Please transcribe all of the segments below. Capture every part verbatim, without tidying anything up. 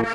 En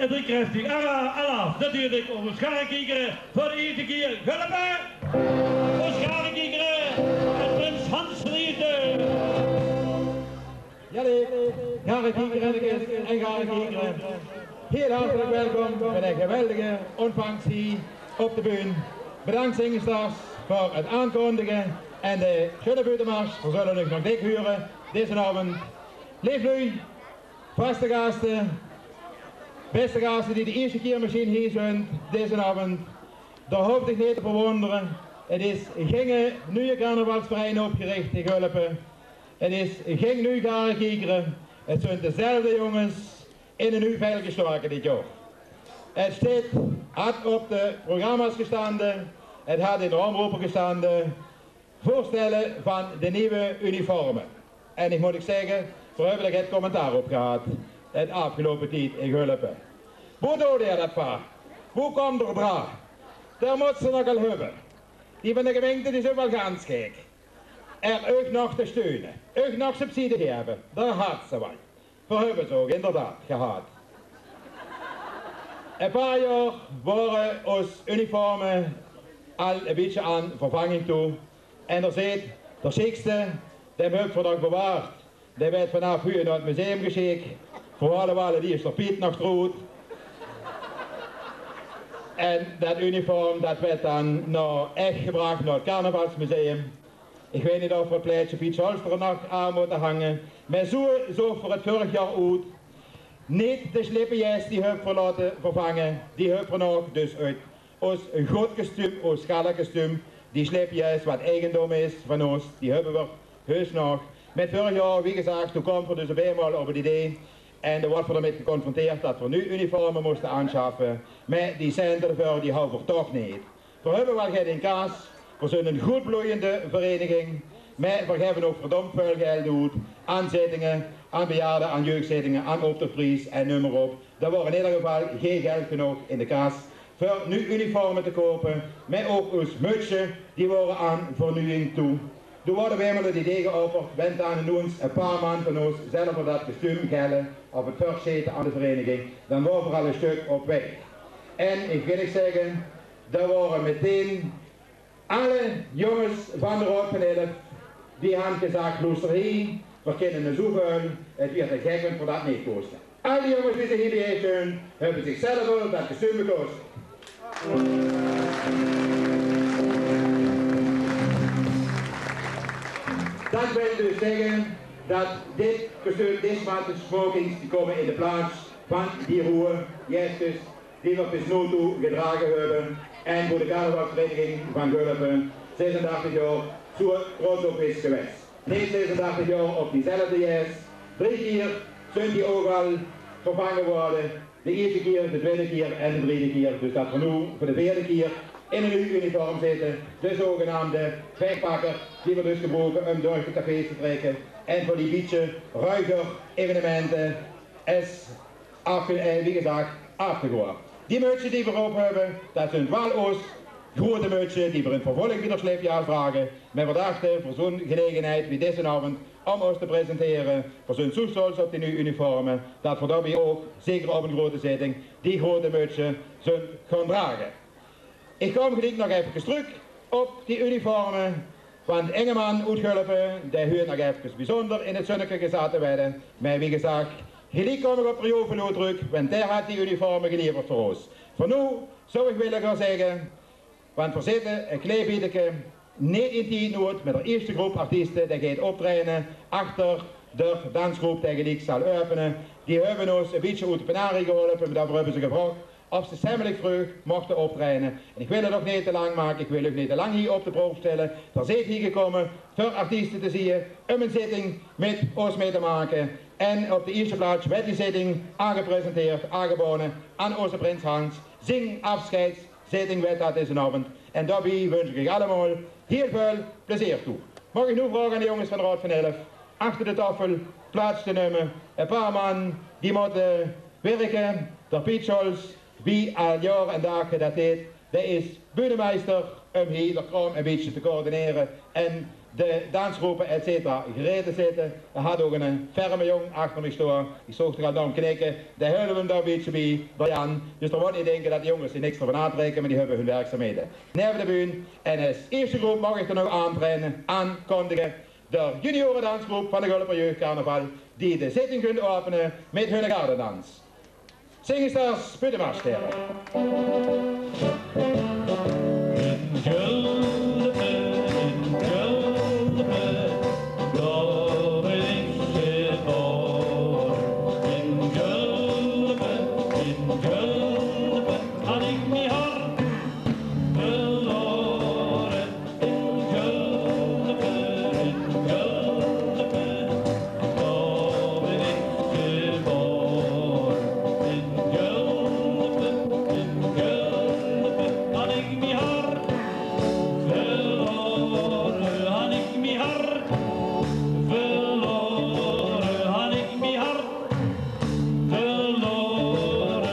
drie kreftig alaaf, alaaf, natuurlik ós garekiekere veur de ierste kier Gulpe. Ós garekiekere, 't Prins Hans Verliefde. Jao, garekiekere en garekiekere. Hiel hartelik welkom bie de geweldige ontvangst hie op de bühne. Bedank zingsters veur 't aankondige en de sjunne buutemars. Veer zulle uch nog dik hure dezen aovend. Leef luuj, vaste gaste, bèste gaste die de ierste kier mesjien hie zunt dezen aovend, dao hoof geer uch neet te verwóndere. 't Is gein nuje carnavalsverein opgerich in Gulpe. 't Is gein nuuj garekiekere. 't Zunt dezelfde jónges in ein nuuj vel gestoke dit jaor. 't Sjteit, haet op de programma's gestande, 't haet in de ómroepe gestande, veurstelle van de nuuj uniforme. En ich mót uch zègke, veer höbbe d'r get commentaar op gehad 't aafgeloupe tied in Gulpe. Wo doot geer dat veur? Wo kump geer d'r aan? Dao mót geer ze nogal höbbe. Die van de gemeinte, die zunt waal gans gek. Uch nog te steune, uch nog subsidie te gaeve, dao haet geer ze waal. Veer höbbe ze ouch inderdaad gehad. E paar jaor wore ós uniforme al e bietje aan vervanging toe. En d'r zeet, d'r sjikste, dae höbbe veer nog bewaard. Dae weurt vanaaf noe nao 't museum gesjik. Veur alle wale, die is d'r Piet nog troet. En dat uniform, dat weurt dan nao Ech gebrach, nao 't carnavalsmuseum. Ich weit neet of veer 't plaetje Piet Scholz d'r nog aan mótte hange. Mer zoe zoog 't veurig jaor oet. Neet de sjlippejes, die höbbe veer laote vervange, die höbbe veer nog. Dus oet ós good kostuum, ós galakostuum, die sjlippejes wat eigendom is van ós, die höbbe veer heus nog. Mer veurig jaor, wie gezag, toen kaome veer dus op einmaol op 't idee en toen woorte veer d'rmit geconfronteerd dat veer nuuj uniforme móste aansjaffe. Mer die cente d'rveur, die hauwe veer toch neet. Veer höbbe waal get in kas. Veer zunt ein good bleujende vereiniging. Mer veer gaeve ouch verdómp väöl geld oet aan zittinge, aan bejaarde, aan jeugdzittinge, aan optochpries en neum mer op. D'r waor in eder geval gein geld genóg in de kas veur nuuj uniforme te koupe. Mer ouch ós mutsje, die wore aan vernuujing toe. Doe woorte veer einmaol 't idee geopperd, wen dan noe ins e paar man van ós zelf veur dat kostuum gelde of 't veursjete aan de vereiniging, dan wore veer al e sjtök op waeg. En ich wil uch zègke, dao wore meteen alle jónges van de Raod van Elf, die hant gezag: loester hie, veer kinne zoeväöl, 't wiert te gek wen veer dat neet koste. Al die jónges die zich hie bejeeg zunt, höbbe zichzelf dat kostuum gekoste. Dat wil dus zègke dat dit kostuum, dit smaat smokings, die kómme in de plaats van die roeje jeskes die veer bis noe toe gedrage höbbe en wo de carnavalsvereiniging van Gulpe zesendertig jaor zoe trots op is gewaes. Neet zesendertig jaor op diezelfde jes. Drie kier zunt die ouch al vervange gewore. De ierste kier, de twiede kier en de derde kier. Dus dat veer noe veur de veerde kier in hun uniform zitte, de zogenaamde vechpakker, die v'r dus gebroeke um durch de cafés te trèkke en veur die bietje ruiger evenemente es aaf, eh, wie gezag, aaf te goa. Die mutsje die v'r op höbbe, dat zunt waal oos groete mutsje die v'r in 't vervolg weer door Sjlipjaars drage, mer v'r dachte veur zoe'n gelegenheid wie dezen aovend um oos te presentere, v'r zunt zoe sjtols op die nuuj uniforme, dat v'r daobie ouch, zeker op 'n groete zitting, die groete mutsje zunt gaon drage. Ich kóm geliek nog efkes trök op die uniforme, want Ingeman oet Gulpe, dae huurt nog efkes biezónder in 't zunneke gezat te waere. Mer wie gezag, geliek kóm ich op Rio Velour trök, want dae haet die uniforme gelieverd veur oos. Veur noe zou ich wille gaon zègke, want v'r zitte e klei bietje neet in tied noed, mer d'r ierste groep artieste, dae geit optraeje achter d'r dansgroep dae geliek zal äöpene. Die höbbe oos e bietje oet de penarie geholpe, mer daoveur höbbe ze gevraog of ze semmelig vreug mochte optraeje. En ich wil 't ouch neet te lang make, ich wil uch neet te lang hie op de proef stelle. D'r zeet hie gekómme veur artieste te zieë, um 'n zitting mit oos mit te make. En op de ierste plaats wèt die zitting aangepresenteerd, aangebode aan oze prins Hans, zien aafsjeidszitting wèt dat dezen aovend. En daobie wunsj ich uch allemaol hieël väöl plezeer toe. Maag ich noe vraoge aan de jónges van de Raod van Elf achter de taofel plaats te numme. E paar man die mótte wirke, d'r Piet Scholz, wie al jaor en daag dat deet, dae is bühnemeister um hie d'r kraom e bietje te coördinere en de dansgroepe, et cetera, gereed te zitte. D'r haet ouch 'ne ferme jóng achter mich sjtoa. Ich zoog d'r al nao 'm knikke. Dae hölp 'm dao e bietje bie, d'r Jan. Dus d'r mót neet dinke dat de jónges zich niks d'rvan aantrèkke, mer die höbbe hun werkzaamhede neve de bühne. En es ierste groep maag ich d'r noe aantraeje, aankondige, d'r junioredansgroep van de Gulper Jeugdcarnaval, die de zitting gunt äöpene mit hunne gardedans. Zingsters, Puttemars, here. In Gulpe, in Gulpe, dao bin ich gebaore. In Gulpe, in Gulpe, han ich mie hart verlaore. In Gulpe, in Gulpe, dao bin ich gebaore. In Gulpe, in Gulpe, han ich mie hart verlaore, han ich mie hart verlaore, han ich mie hart verlaore.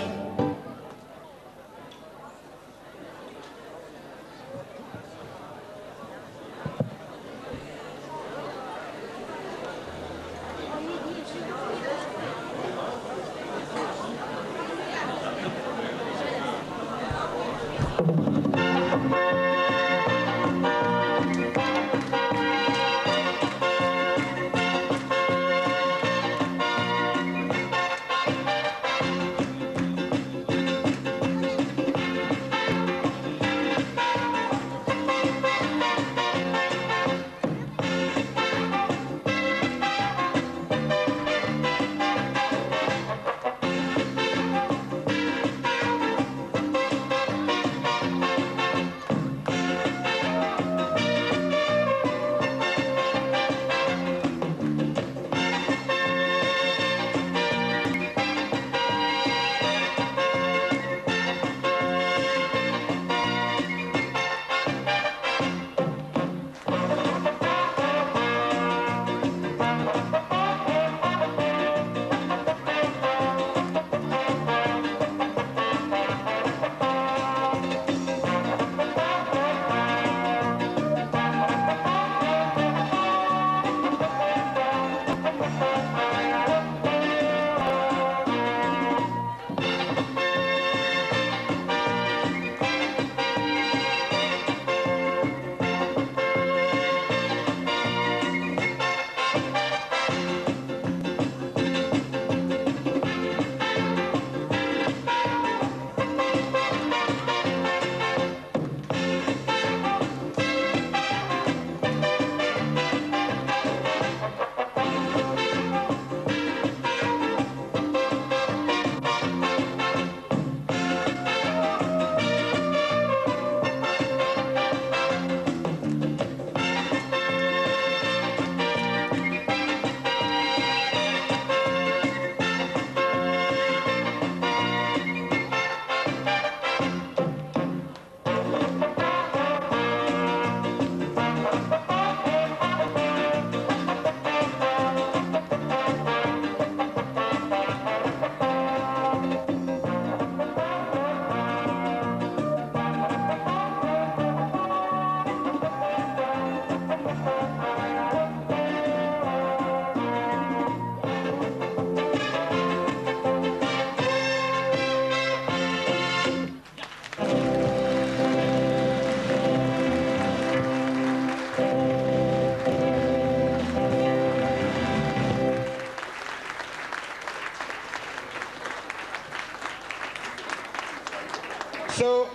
Zo,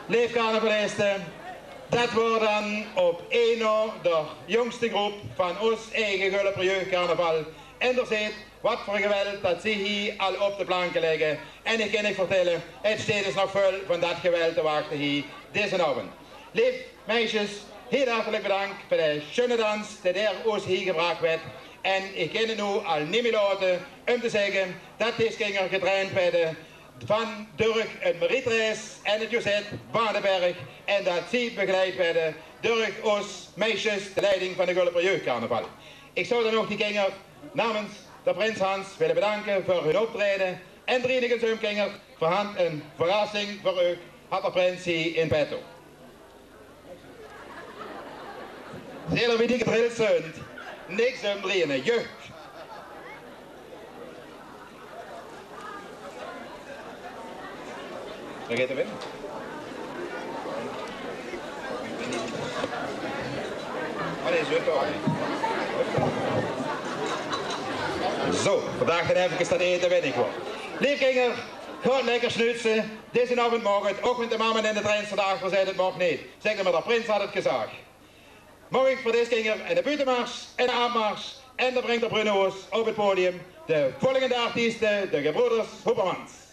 leef carnavaliste, det waor dan op ein nao de jóngste groep van ós eige Gulleper Jeugdcarnaval. En d'r zeet, wat veur geweld det zie hie al op de planke ligke. En ich kin uch vertèlle, het steit dus nog väöl van det geweld te wachte hie dezen aovend. Leef meisjes, hiel hartelik bedank veur de sjunne dans die door ós hie gebrach woort. En ich kin het noe al neet mieë laote um te zègke det dees kinger getraind woorte van durch ein Marie-Thérèse en het Josette Waneberg en det zie begeleid woorte durch ós meisjes, de leiding van de Gulleper Jeugdcarnaval. Ich zou dan ouch die kinger namens de prins Hans wille bedanke veur hun optraeje en d'r ieëne zoe'n kinger, v'r hant ein verrassing veur uch, hat de prins hie in petto. Zeet geer wie die gedrild zunt? Niks um drieëne, jeugd. Dao geit de wind. Zo, vandaag dan efkes det ete win ich waal. Leef kinger, gaot lekker sjnutse. Dezen aovend maag het, ouch wen de mam en de trein vandaag veur zeen, het maag neet. Zèk mer, de prins hat het gezag. Maag ich veur dees kinger eine buutemars en eine aanmars en dan bringk d'r Bruno ós op het podium de volgende artieste, de gebroeders Hoppermans.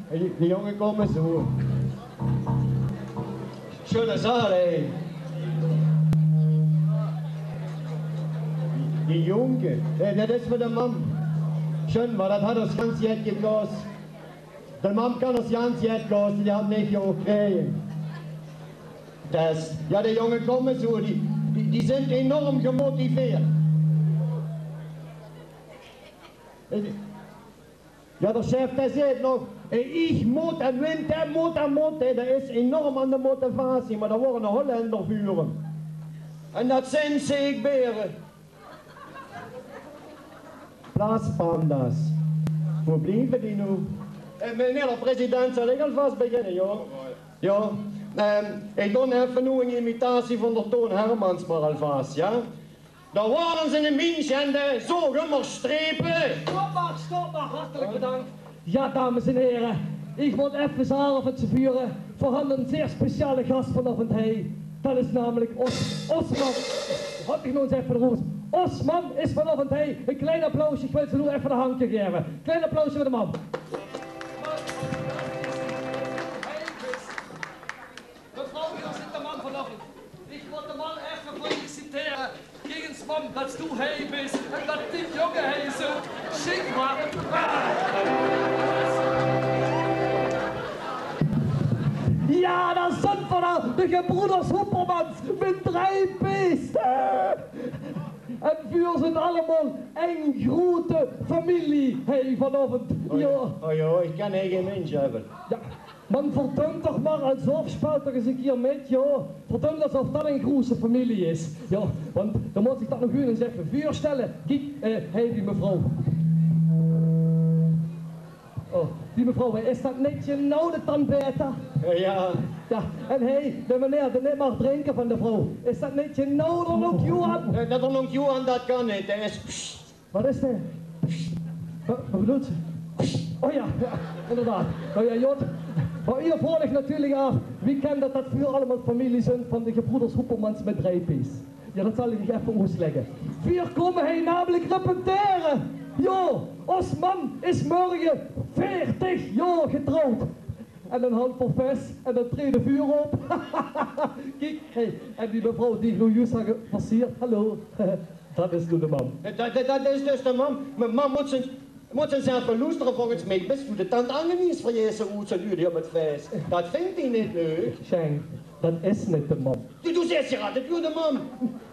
Hey, die jónge kómme zo. Sjunne zaal, hè. Die jónge. Hè, det is veur de mam. Sjun, mer det hat ós gans jet gekos. De mam kan ós gans jet kos, die hat mich gekrege. Des, ja, die jónge kómme zo, die, die, die zunt enorm gemotiveerd. Ja, d'r chef, dae zeet nog, eh, ich mót en wint, dae mót en mót, hè, dae is enorm aan de motivatie, mer dao waore de Hollender veur. En det zint zeikbere. Plaaspanda's. Wo blieve die noe? Eh, meneer de president, zal ich alvas beginne, jao? Jao. Ehm, ich doon effe noe ein imitatie van d'r Toon Hermans, mer alvas, jao? Dao waor ins eine minsj en dae zoog ummer strepe. Stop mer, stop mer, hartelijk bedankt. Ja, dames en heren, ich mót effe zage van Sevure, veer hant eine zeer speciale gas vanaovend hie. Det is namelik Os-, Osman. Hop, ich noe ins effe de roes. Osman is vanaovend hie. Ein klein applausje, ich wil ze noe effe de handj gaeve. Klein applausje veur de man. Mevrouw, hier zit de man vanaovend. Ich mót de man effe feliciteren. Kiek ins, mam, det doe hie bis en det die jónge hie zit. Sjiek, man. Ja, det zint v'r dan, de gebroeders Hoppermans mit drie P's. En veer zint allemaol ein groete femilie hie vanaovend. O ja, o ja, ich kin hie gein minsj höbbe. Ja. Man verdump toch mer, alsof, speel toch ins ein kier mit, jao. Verdump alsof det ein groete femilie is. Jao, want dan mót ich det nog good ins effe veurstelle. Kiek, eh, hie die mevrouw. O, die mevrouw, hè, is det neet genóg de tante Bertha? Eh, ja. Ja, en hie, de meneer dae neet maag drinke van de vrouw. Is det neet genóg d'r nonk Johan? Eh, det d'r nonk Johan det kan neet, dae is, pst. Wat is det? Wa-, wat bedoelt ze? O ja, ja, inderdaad. Noe ja, jot. Mer uch vraog uch natuurlik aaf, wie kan det det veer allemaol femilie zint van de gebroeders Hoppermans mit drie P's? Ja, det zal ich uch effe oetlègke. Veer kómme hie namelik repetere. Jao, ós mam is morge veertig jaor getrouwd. En 'n handvol fes en dan treej de vuur op. Kiek, hè, en die mevrouw die ich noe juus haj gepasseerd, hallo, dat is noe de mam. Dat, dat, dat is dus de mam. Mer mam, mós se, mós se zelf loestere, volges mich bis doe de tant Agnes verjesse oet zien uur op 't fes. Dat vingt die neet leuk. Sjeng, dat is neet de mam. Doe, doe zaes jera, dat is noe de mam.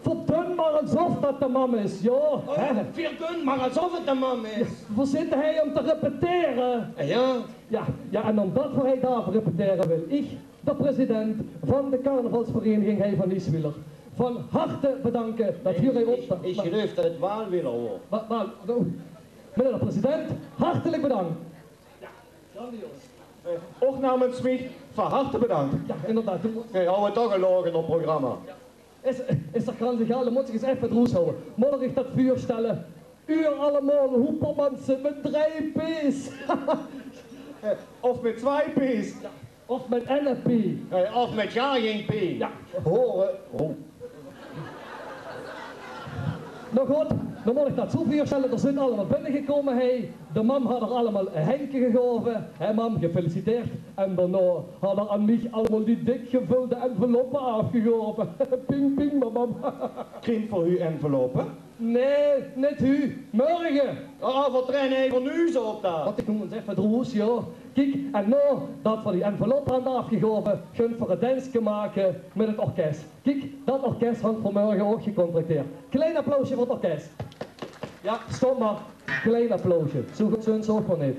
Verdun mer esof dat de mam is, jao. Oh, hè? Verdun mer esof 't de mam is. Veer zitte hei óm te repetere. Ah, jao. Jao, jao, en ómdat veer hei dao repetere, wil ich de president van de carnavalsvereniging hei van Nieswiller van harte bedanke dat geer hei op... Ich, ich geluif dat 't Waalwiller woort. Wa-, Waal-, oh. Meneer de president, hartelijk bedankt. Jao, grandioos. Eh, ouch namens mich van harte bedankt. Jao, inderdaad. Doe... Geer hawwe toch 'n laoch in 't programma. Is, is toch gans egaal, dan mós se dich ins effe droes hawwe. Mós se dich dat veurstelle? Uur allemaol Hoepermanse mit drei P's. Eh, of mit tswai P's. Jao, of mit enne P. Eh, of mit gaar gein P. Jao. Hore. Oh. Noe good, dan mós se dich dat zoe veurstelle. D'r zunt allemaol binnegekómme, hè. De mam haet d'r allemaol e henke gegaove. Hè, mam, gefeliciteerd. En daonao haet d'r aan mich allemaol die dik gevölde enveloppe aafgegaove. Ping, ping, mam, mam. Kriem veur uch enveloppe? Nae, neet noe. Mörge. Ah, veer traine hei veur noe op dat. Wat ich noe zègk, verdroes, jao. Kiek, en naodat veer die enveloppe hant aafgegaove, gunt veer e denske make mit 't orkes. Kiek, dat orkes hant veer mörge ouch gecontracteerd. Klein applausje veur 't orkes. Jao, stop mer. Klein applausje. Zoe good zunt ze ouch weer neet.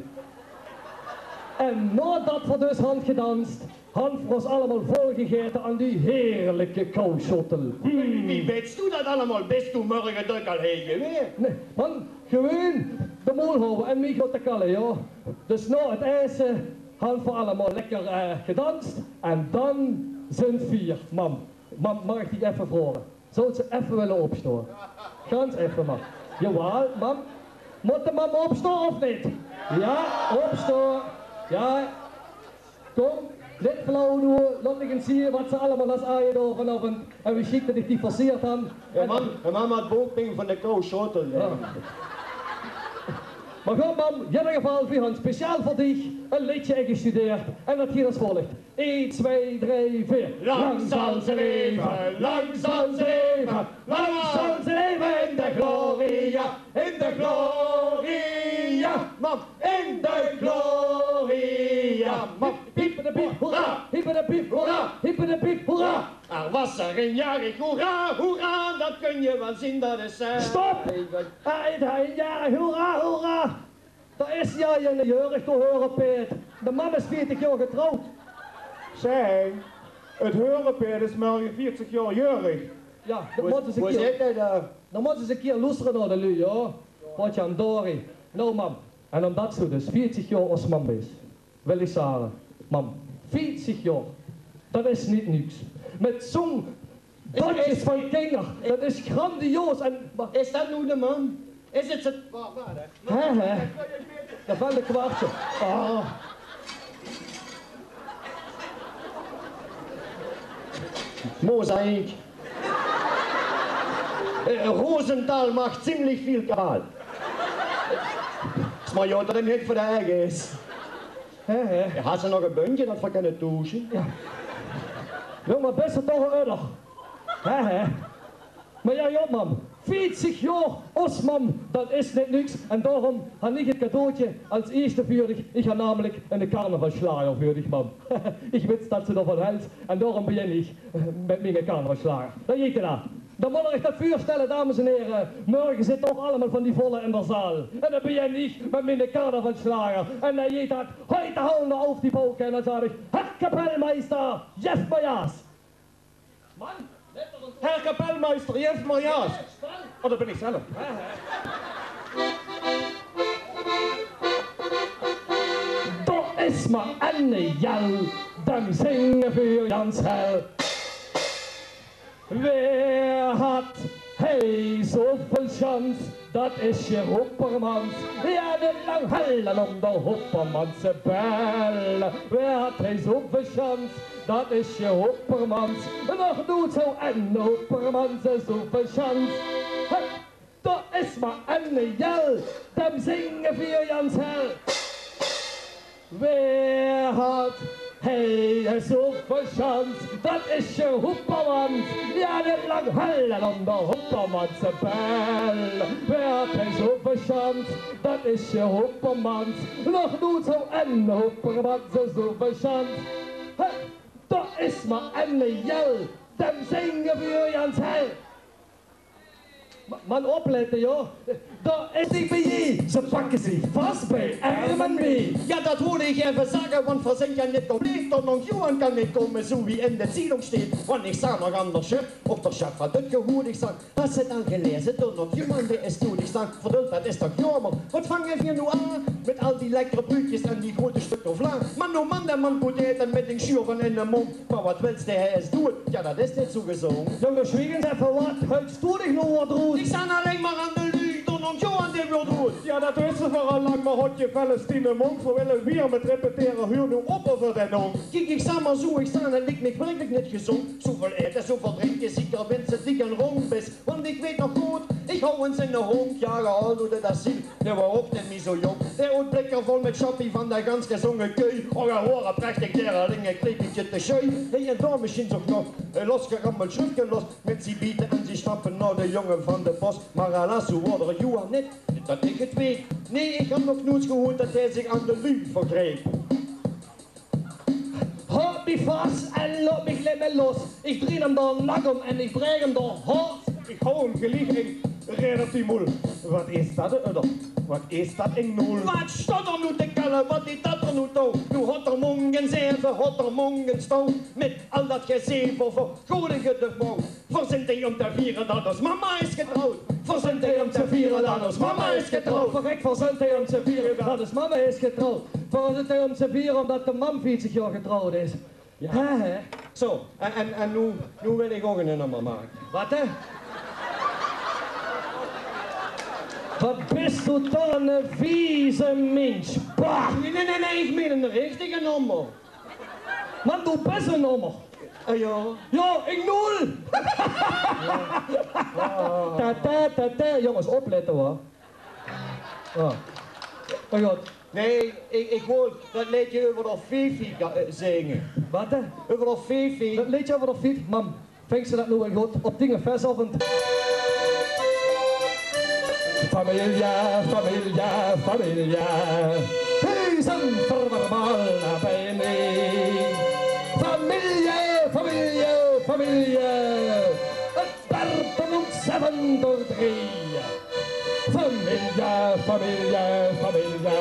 En naodat veer dus hant gedans, hant veer ós allemaol volgegaete aan die heerlike kousjottel. Wie, wie weits doe dat allemaol? Bis doe mörge dök al hei gewaes? Nae, man, gewoon de moel hawwe en mich laote kalle, jao. Dus nao 't aete hant veer allemaol lekker, eh, gedans. En dan zunt veer, mam, mam, maag ich dich effe vraoge? Zóws se effe wille opstaon? Gans effe mer. Jawaal, mam. Mót de mam opstaon of neet? Jao, opstaon. Jao. Kóm, neet flauw doon. Laot mich ins zeen wat se allemaol has aangedaon vanaovend. En wie sjiek dat ich dich verseerd han. Jao, mam, de mam haet boekping van de kousjottel, hè. Jao. Mer good, mam, in eder geval, veer han speciaal veur dich e leedje ingestudeerd. En dat geit es volg. Ein, twee, drei, veer. Lang zal ze leve, lang zal ze leve, lang zal ze leve in de gloria, in de gloria, mam, in de gloria, mam. Hiep, hiep, de piep, hoera, hiep, de piep, hoera, hiep, de piep, hoera. Er was er een jarig, hoera, hoera, dat kun je wel zien, dat is, eh... Stop! Even. Ah, ein, ein jarig, hoera, hoera. Dao is, jao, jao, jeurig, doe heurepeet. De mam is veertig jaor getrouwd. Zeg, 't heurepeet is mörge veertig jaor jeurig. Jao, dan mót se ins 'ne kier, dan mót se ins 'ne kier loestere nao de luuj, jao. Potjandori. Noe, mam. En ómdat doe dus veertig jaor ós mam bis, wil ich zage, mam, veertig jaor, dat is neet niks. Mit zoe'n bóndje van kinger, dat is grandioos. En, is dat noe de mam? Is 't ze... Hè, hè? Dat van de kwartje. Oh. Mozaïek. Eh, Rosenthal maakt ziemlich veel kabaal. Is mer jaomer dat 't neet veur de eige is. Hè, hè. Jao, has se nog e bundje dat v'r kinne toesje? Jao. Jóng, mer bis se toch 'ne udder. Hè, hè. Mer jao, jao, mam. Veertig jaor, ós mam, dat is neet niks. En daorum han ich 't cadeautje es ieëste veur dich. Ich han namelik 'ne carnavalsslager veur dich, mam. Ich wits dat se d'rvan hèls. En daorum begin ich, eh, mit miene carnavalsslager. Dao geit 'r aan. Dan mót geer uch dat veurstelle, dames en here. Mörge zitte ouch allemaol van die volle in de zaal. En dan begin ich mit miene carnavalsslager. En dao geit dat: Heute hauen wir auf die Pauke. En dan zag ich: Herr Kapellmeister, jef mer jaas. Man, let op. Herr Kapellmeister, jef mer jaas. Oh, dat bin ich zelf. Dao is mer eine Jel, dae zinge veur gans hel. Wae hat hie zoeväöl sjans? Dat is Sjeur Hoppermans. Jao, neet lang helle óm de Hoppermanse bel. Wae hat hie zoeväöl sjans? Dat is Sjeur Hoppermans. Nog noets zoe eine Hoppermans zoeväöl sjans. Hup, dao is mer eine Jel, dae zinge veur gans hel. Wae hat Hei, hei is zoeväöl sjans, dat is d'r Hoppermans. Jao, dit lang helle óm d'r Hoppermans te belle. Wae haet hei zoeväöl sjans, dat is d'r Hoppermans. Nog noets haw eine Hoppermans zoeväöl sjans. Hei, dao is mer eine Jel, dae zinge veur Jans Hel. Ma-, man oplette, jao. Dao is die B J, ze pakke zich vas bie erm en bie. Jao, dat wól ich effe zègke, want veer zint neet compleet. D'r nonk Johan kan neet kómme, zoe wie in de zeitung steit. Want ich zaan nog aan d'r sjef, of d'r sjef haet 't gehuurd. Ich zaan: "Has se 't al gelaeze, d'r nonk Johan, dae is doead?" Ich zaan: "Verdöld, dat is toch jaomer. Wat vange veer noe aan mit al die lekkere bruudjes en die groete sjtökker vla? Man, o man, dae man mót aete mit ein sjuur van in de móndj." Mer wat wils te, hae is doead. Jao, dat is neet zoe gezónj. Jóng, zwieg ins effe, wat huuls doe dich noe weer oet? Ich zaan allein mer aan de luuj, d'r nonk Johan dae weurt doead. Jao, dat wiste veer al lang, mer haw geer väöl sjtille móndj, veer wille weer mit repetere, huur noe op euver dae nonk. Kiek, ich zaan mer zoe, ich zaan, 't liek mich wirkelik neet gezóndj. Zoeväöl aete, zoeväöl drinke, zeker wens se dik en rónk bis. Want ich weit nog good, ich haw ins eine hóndj, jao, gehaold oet 't asyl. Dae waor ouch neet mie zoe jónk. Dae oet blikker vol mit sjappie van de gans gezónge keu. Och, dae waor prechtig, dae haw allein e klein bietje te sjeu. Hei, en dao mesjiens ouch nog e losgerammeld sjrifke los mit zie biete en zie sjtappe nao de jónge van de pos. Mer helaas, zoe waor d'r Johan neet, neet dat ich 't weit. Nae, ich höb nog noets gehuurd dat hae zich aan de luuj vergreep. Haw mich vas en laot mich neet mie los. Ich drie 'm d'r nak óm en ich breek 'm d'r hals. Ich haw 'm geliek ein reet op die moel. Wat is dat, e udder? Wat is dat, ein noel? Wat sjtaot d'r noe te kelle? Wat deit dat d'r noe touw? Noe haet d'r mónj ein zeve, haet d'r mónj ein stouw. Mit al dat gezever veur godige de mouw. Veer zint hei óm te viere dat ós mama is getrouwd. Veer zint hei óm te viere dat ós mama is getrouwd. Verrek, veer zint hei óm te viere dat ós mama is getrouwd. Veer zint hei óm te viere ómdat de mam veertig jaor getrouwd is. Jao. Hè, hè? Zo, en, en, en noe, noe wil ich ouch ein nummer make. Wat, hè? Wat bis doe toch eine vieze minsj. Bah! Nae, nae, nae, nae, ich mein ein richtige nummer. Man, doe bis ein nummer. Ah, jao. Jao, ich noel. Ta, ta, ta, ta. Jónges, oplette, huur. Jao. Oh jao. Nae, ich, ich wól dat leedje euver de Fifi ga-, eh, zinge. Wat, hè? Euver de Fifi. Dat leedje euver de Fifi, mam. Vings se dat noe waal good op diene fesaovend? Familie, familie, familie. Hei, zint veer allemaol bie-ein. Familie, familie, familie. 't Bert en óns zeven door drie. Familie, familie, familie.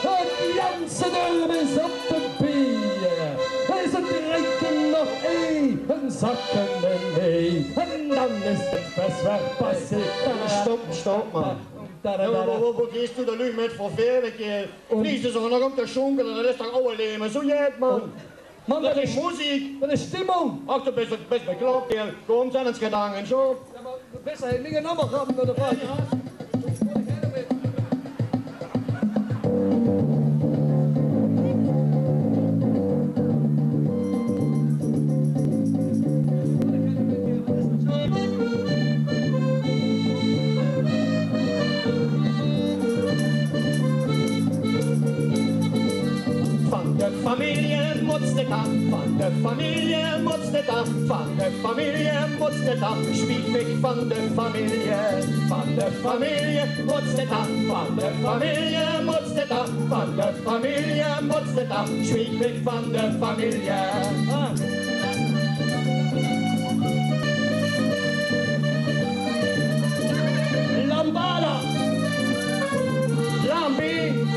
't Janse dörp is op de bie. Is 't drinke nog ei, ein zakke en ei. En dan is 't fes weer passé. Stop, stop, man. Jao, mer wo, wo geis doe de luuj mit vervele, eh? Vries is d'r nog óm te sjónkele, dat is toch awwe leve, zoe jet, man. Man, dat is meziek. Dat is stimmung. Ach, doe bis, bis beklop, kèrel. Kóm, zèt ins gedange, zo. Jao, mer bis se neet nummer gaon nao de bank? Van de familie móts te 't aaf, van de familie móts te 't aaf, van de familie móts te 't aaf, zwieg mich van de familie. Van de familie móts te 't aaf, van de familie móts te 't aaf, van de familie móts te 't aaf, zwieg mich van de familie. Ah. Lambada. Lambi.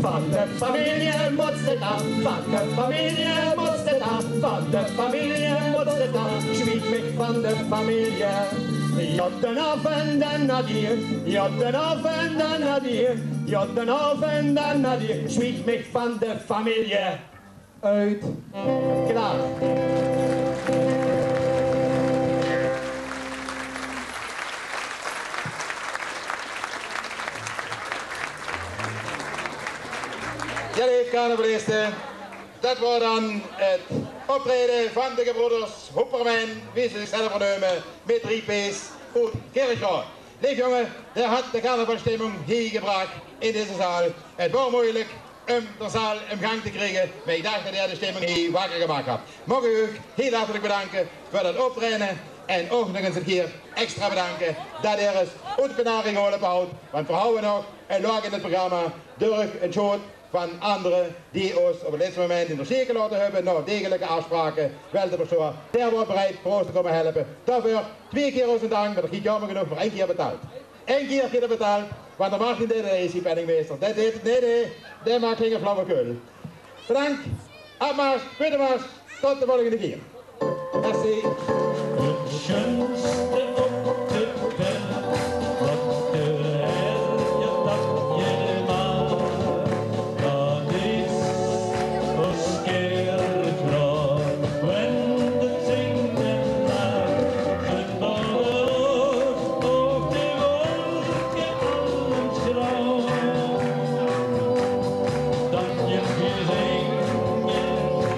Van de familie móts te 't aaf, van de familie móts te 't aaf, van de familie móts te 't aaf, zwieg mich van de familie. Jao, d'n aaf en d'n adie, jao, d'n aaf en d'n adie, jao, d'n aaf en d'n adie, zwieg mich van de familie. Oet. Klaor. Jao, leef carnavaliste, dat waor dan 't optraeje van de gebroeders Hopperman, wie ze zichzelf neume, mit drie P's, oet Kirchroa. Leef jónge, dae haet de carnavalsstimming hie gebrach in deze zaal. 't Waor meujelik um de zaal in gang te kriege, mer ich dach det hae de stimming hie wakker gemaak haet. Maag ich uch hieël hartelik bedanke veur det optraeje en ouch nog ins ein kieër extra bedanke det geer ós oet de penarie geholpe höbt, want veer hawwe nog ein laag in 't programma durch ein sjoot van andere die ós op 't lètste moment in de steek gelaote höbbe, nao degelike aafspraoke waal te verstaon. Dae waor bereid veur ós te kómme helpe. Daoveur twieë kieër ózze dank, mer det giet jaomer genóg mer ein kieër betaald. Ein kieër giet 't betaald, want d'r Martin dae is hie penningmeister. Dae deit 't, nae, nae, dae maak gein flauwekul. Bedank, opmars, buuttemars, tot de volgende kieër. Merci. 't Sjunste op de welt, wat de hel je dat je maar dat is als kerkraad, wen de zingen maar, het modder op de wolken al een schraal. Dat je gezingen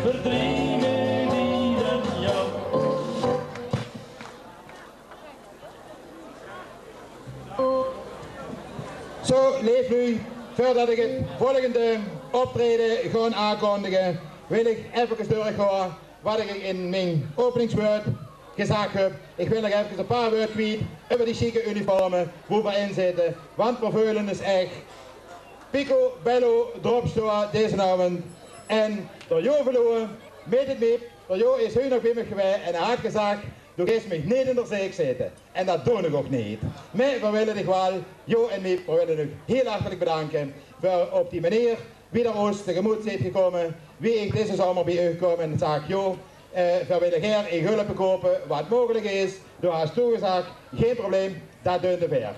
verdrieven die dan jou. Zo, leef luuj, veurdet ich 't volgende optraeje gaon aankondige, wil ich efkes durchgaon waat ich in mien openingswäörd gezag höb. Ich wil nog efkes ein paar wäörd kwiet euver die sjieke uniforme, wo veer in zitte, want veer veule ós ech picobello d'rop stoon deze aovend. En d'r Jo Verloeë mit 't Miep, d'r Jo is hie nog bie mich gewaes en hae haet gezag: "Doe geis mich neet in de zeik zitte." En det doon ich ouch neet. Mer veer wille dich waal, Jo en Miep, veer wille uch hieël hartelik bedanke veur op die meneer wie d'r ós tegemoet zeet gekómme, wie ich deze zomer bie uch kóm en zag: "Jo, eh, veer wille gaer ein gulpe koupe, waat meugelik is." Doe haes doe gezag: "Gein probleem, det doon veer."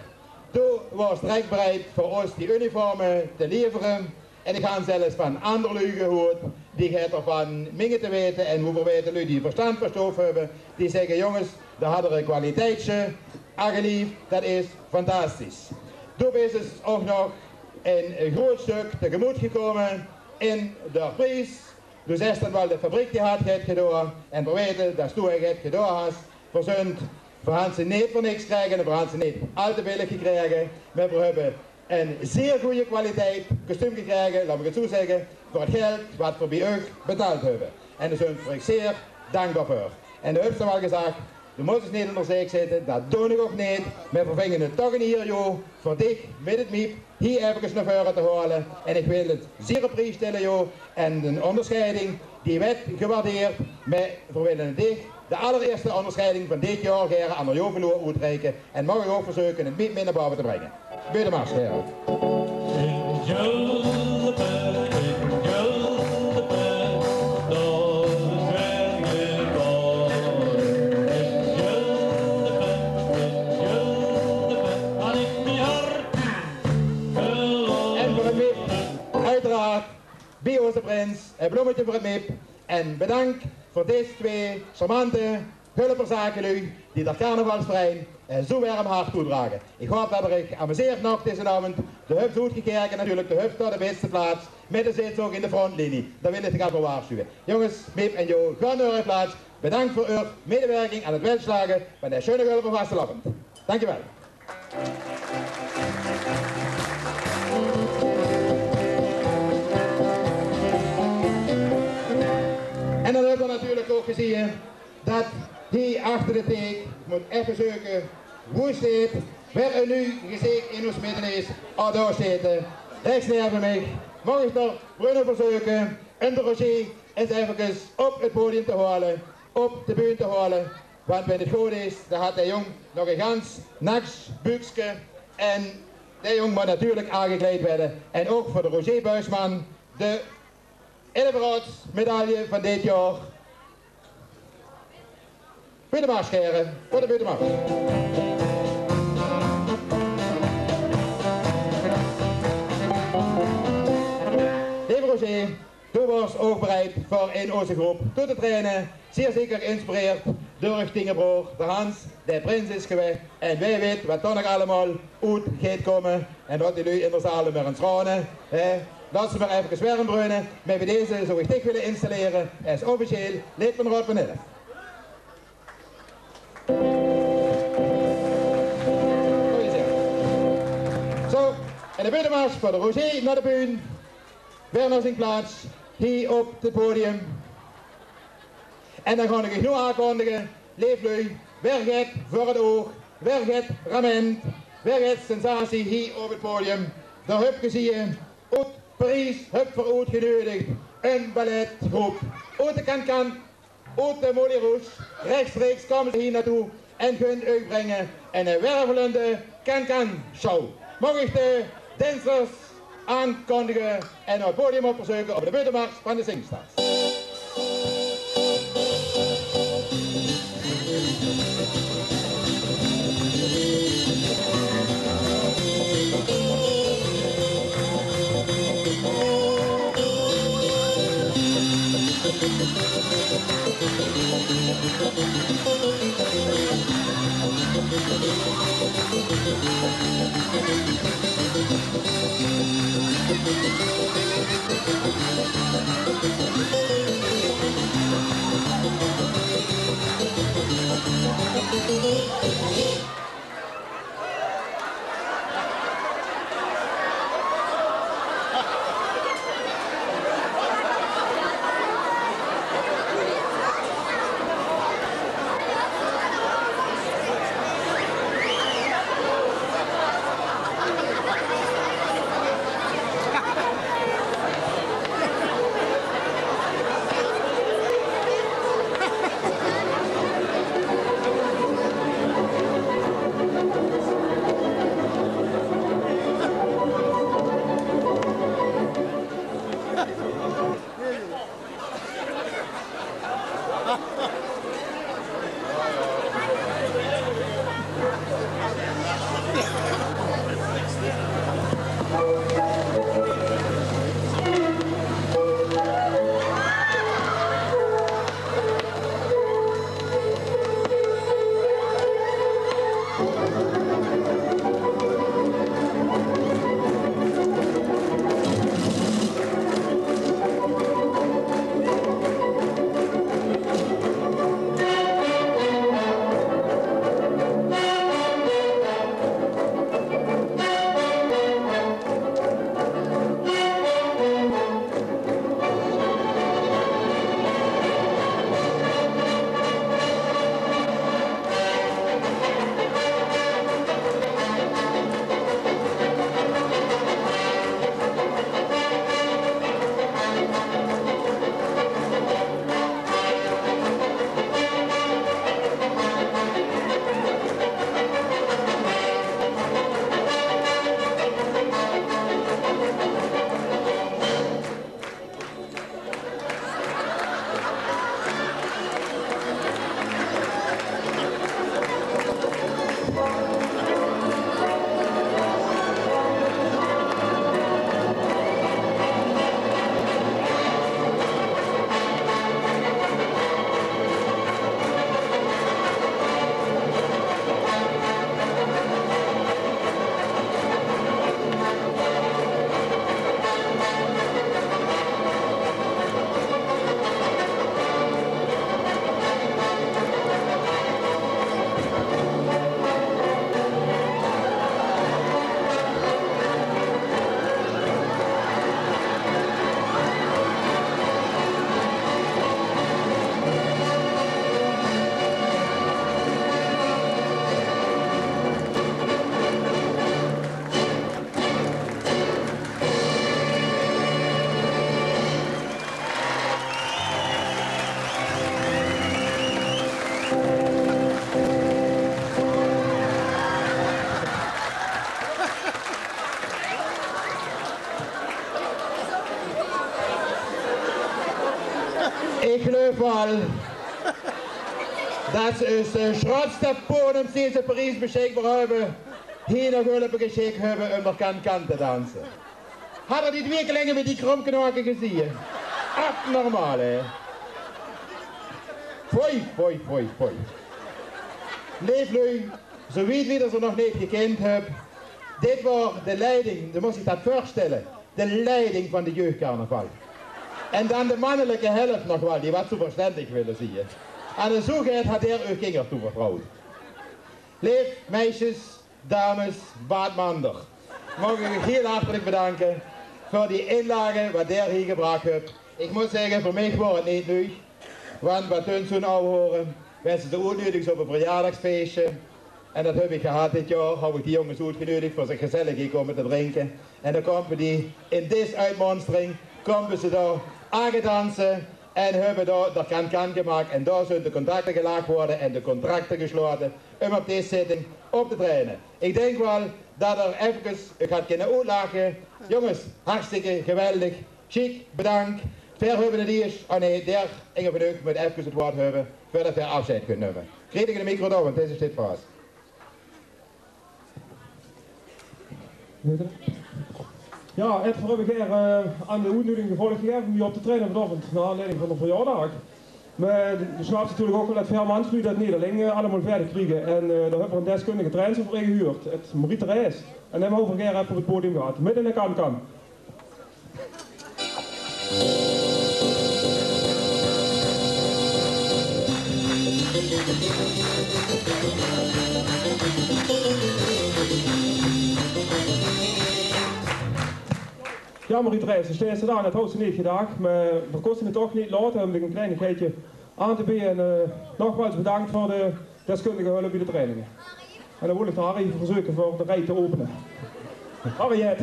Doe waors direk bereid veur ós die uniforme te levere. En ich han zelfs van anger luuj gehuurd, die get d'rvan minge te weite, en wo veer weite, luuj die verstand van stof höbbe, die zègke: "Jónges, dao hat geer ein kwaliteitsje aangeleverd, det is fantastisch." Doe bis ós ouch nog ein groeët stök tegemoet gekómme in de pries. Doe zègks dan waal: de fabriek die haet get gedaon, en veer weite det doe get gedaon haes. Veer zunt, veer han ze neet veur niks gekrege en veer han ze neet al te billig gekrege, mer veer höbbe ein zeer gooj kwaliteit kostuum gekrege, laot mich 't zoe zègke, veur 't geld waat veer bie uch betaald höbbe. En dao zunt veer uch zeer dankbaar veur. En doe höbs waal gezag: "Doe mós ós neet in de zeik zitte." Det doon ich ouch neet, mer veer vinge 't toch ein ier, Jo, veur dich mit 't Miep hie efkes nao veure te haole. En ich wil 't zeer op pries stelle, Jo. En ein óngersjeiding die weurt gewaardeerd, mer veer wille dich de allerieëste óngersjeiding van dit jaor gaer aan d'r Jo Verloeë oetreike. En maag ich ouch verzeuke 't Miep mit nao bove te bringe. Buuttemars, gaer. In Gulpe, in Gulpe, dao is 't gebaore. In Gulpe, in Gulpe, han ich mien hart verlaore. En veur 't Miep, oeteraard, bie ózze prins, ein blommeke veur 't Miep. En bedank veur deze twee charmante Gulper zakeluuj die d'r carnavalsverein, eh, zoe'n werm hart toedrage. Ich haop det geer uch amuseert nog deze aovend. De höbs oetgekeke natuurlik, de höbs dao de bèste plaats. Mer de zits ouch in de frontlinie. Dao wil ich uch al veur waarsjuwe. Jónges, Miep en Jo, gaot nao eur plaats. Bedank veur eur mitwirking aan 't welslaage van de sjoeëne Gulper vastelaovend. Dankjewel. En dan höbbe v'r natuurlik ouch gezeen det hie achter de theek, ich mót effe zeuke, wo is dit? Wae ein nuuj geziech in ós midde is, ah, dao steit 'r, rechs neve mich. Maag ich d'r Bruno verzeuke en d'r Roger ins efkes op 't podium te haole, op de bühne te haole. Want wen 't good is, dan hat dae jóng nog ein gans naks buukske. En dae jóng mót natuurlik aangekleid waere. En ouch veur d'r Roger Buisman de Elverhaatsmedalje van dit jaor. Buuttemars, gaer, veur de buuttemars. Leve Roger, doe waors ouch bereid veur in ózze groep toe te traeje. Zeer zeker geïnspireerd durch diene broor, d'r Hans, dae prins is gewaes. En wae weit waat dao nog allemaol oet geit kómme. En laot die luuj in de zaal mer ins raone, hè. Laot ze mer efkes werm breune. Mer bie deze zou ich dich wille installere es officieel lid van de Raod van Elf. De buutemars van de Roger nao de bühne. Waer nao zien plaats, hie op 't podium. En dan gaon ich uch noe aankondige, leef luuj, waer geit veur 't oog, waer geit ramend, waer geit sensatie hie op 't podium. Dao höb geer ze, oet Paries höb v'r oetgeneudig ein balletgroep oet de Can-Can, oet de Moulin Rouge. Rechtstreeks kómme ze hie naotoe en gaon uch bringe ein wervelende Can-Can-show. Maag ich de dansers aankondige en nao 't podium op verzeuke op de buutemars van de Singsters. Ich geluif waal det ze 't sjrotste podium sinds ze Paries besjikbaar höbbe, hie nao Gulpe gesjik höbbe óm d'r Can-Can te danse. Hat geer die twieë klinge mit die kromknake gezieë? Abnormaal, hè? Foei, foei, foei, foei. Leef luuj, zoe wied wie geer ze nog neet gekènd höb, dit waor de leiding, geer mót uch det veurstelle, de leiding van de jeugdcarnaval. En dan de mannelike helf nog waal, die waat zoe versjtendig wille zieë. Aan de zoeëgheid hat geer eur kinger toevertrouwd. Leef meisjes, dames, baadmander. Maag ich uch hieël hartelik bedanke veur die inlage wat geer hie gebrach höb. Ich mót zègke, veur mich waor 't neet nuuj, want wat dunt zoe'n aw hore, wen ze dich oetnuudigs op e verjaordagsfeesje. En dat höb ich gehad dit jaor, haw ich die jónges oetgenuudig veur zich gezellig hie kómme te drinke. En dan kómme die in dees oetmonstering, kómme ze dao aangedanse en höbbe dao de kan-kan gemaak. En dao zunt de contracte gelag gewore en de contracte geslote óm op dees zitting op te traeje. Ich dink waal dat d'r efkes uch had kinne oetlache. Jónges, hartstikke geweldig. Sjiek, bedank. Veer höbbe 't ieësj, o nae, d'r inge van uch mót efkes 't waord höbbe veurdat veer aafsjeid kinne numme. Krieg ich de micro dao, want dees is dit vast. Jao, Ed, veer höbbe gaer, eh, aan de oetnuudiging gevolg gegaeve óm hie op te traeje vanaovend, nao aanleiding van de verjaordaag. Mer de snaps natuurlik ouch waal dat veer mansluuj dat neet allein, eh, allemaol verder kriege. En, eh, dao höbbe veer 'n deskundige trainster veur ingehuurd, 't Marie-Thérèse. En dae höbbe veer gaer effe op 't podium gehad, mit 'n kan-kan. Jao, Marie-Thérèse, de sjtèlste dao, dat haws se neet gedach, mer veer kóste 't toch neet laote óm dich e kleinigheidje aan te beje. En, eh, nogmaals bedank veur de deskundige hulp bie de traininge. En dan wil ich de Harry verzeuke veur de rij te opene. Harriet.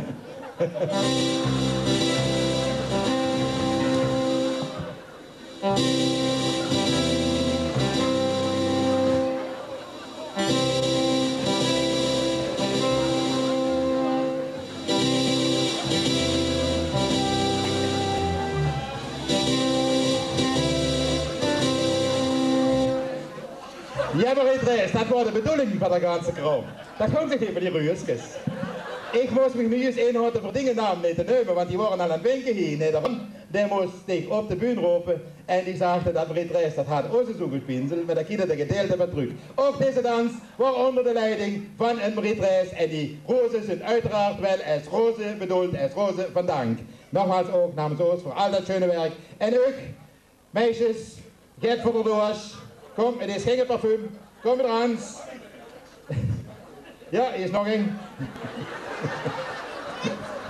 Jao, mer Marie-Thérèse, dat waor de bedoeling van de ganse kraom. Dat góng zich neet mit die ruueskes. Ich mós mich noe ieësj inhaoje veur diene naam neet te neume, want die waore al aan 't winke hie. Nae, daorum, dae mós dich op de bühne rope en die zag dat Marie-Thérèse dat had ós zoe gespinseld, mer dao krieg d'r e gedeilte van trök. Ouch dees dans waor ónger de leiding van 't Marie-Thérèse en die roze zunt oeteraard waal es roze bedoeld, es roze van dank. Nogmaals ouch namens ós veur al dat sjoeane werk. En uch, meisjes, get veur de doeas. Kóm, 't is gei parfum. Kóm d'r aan. Jao, hie is nog ein.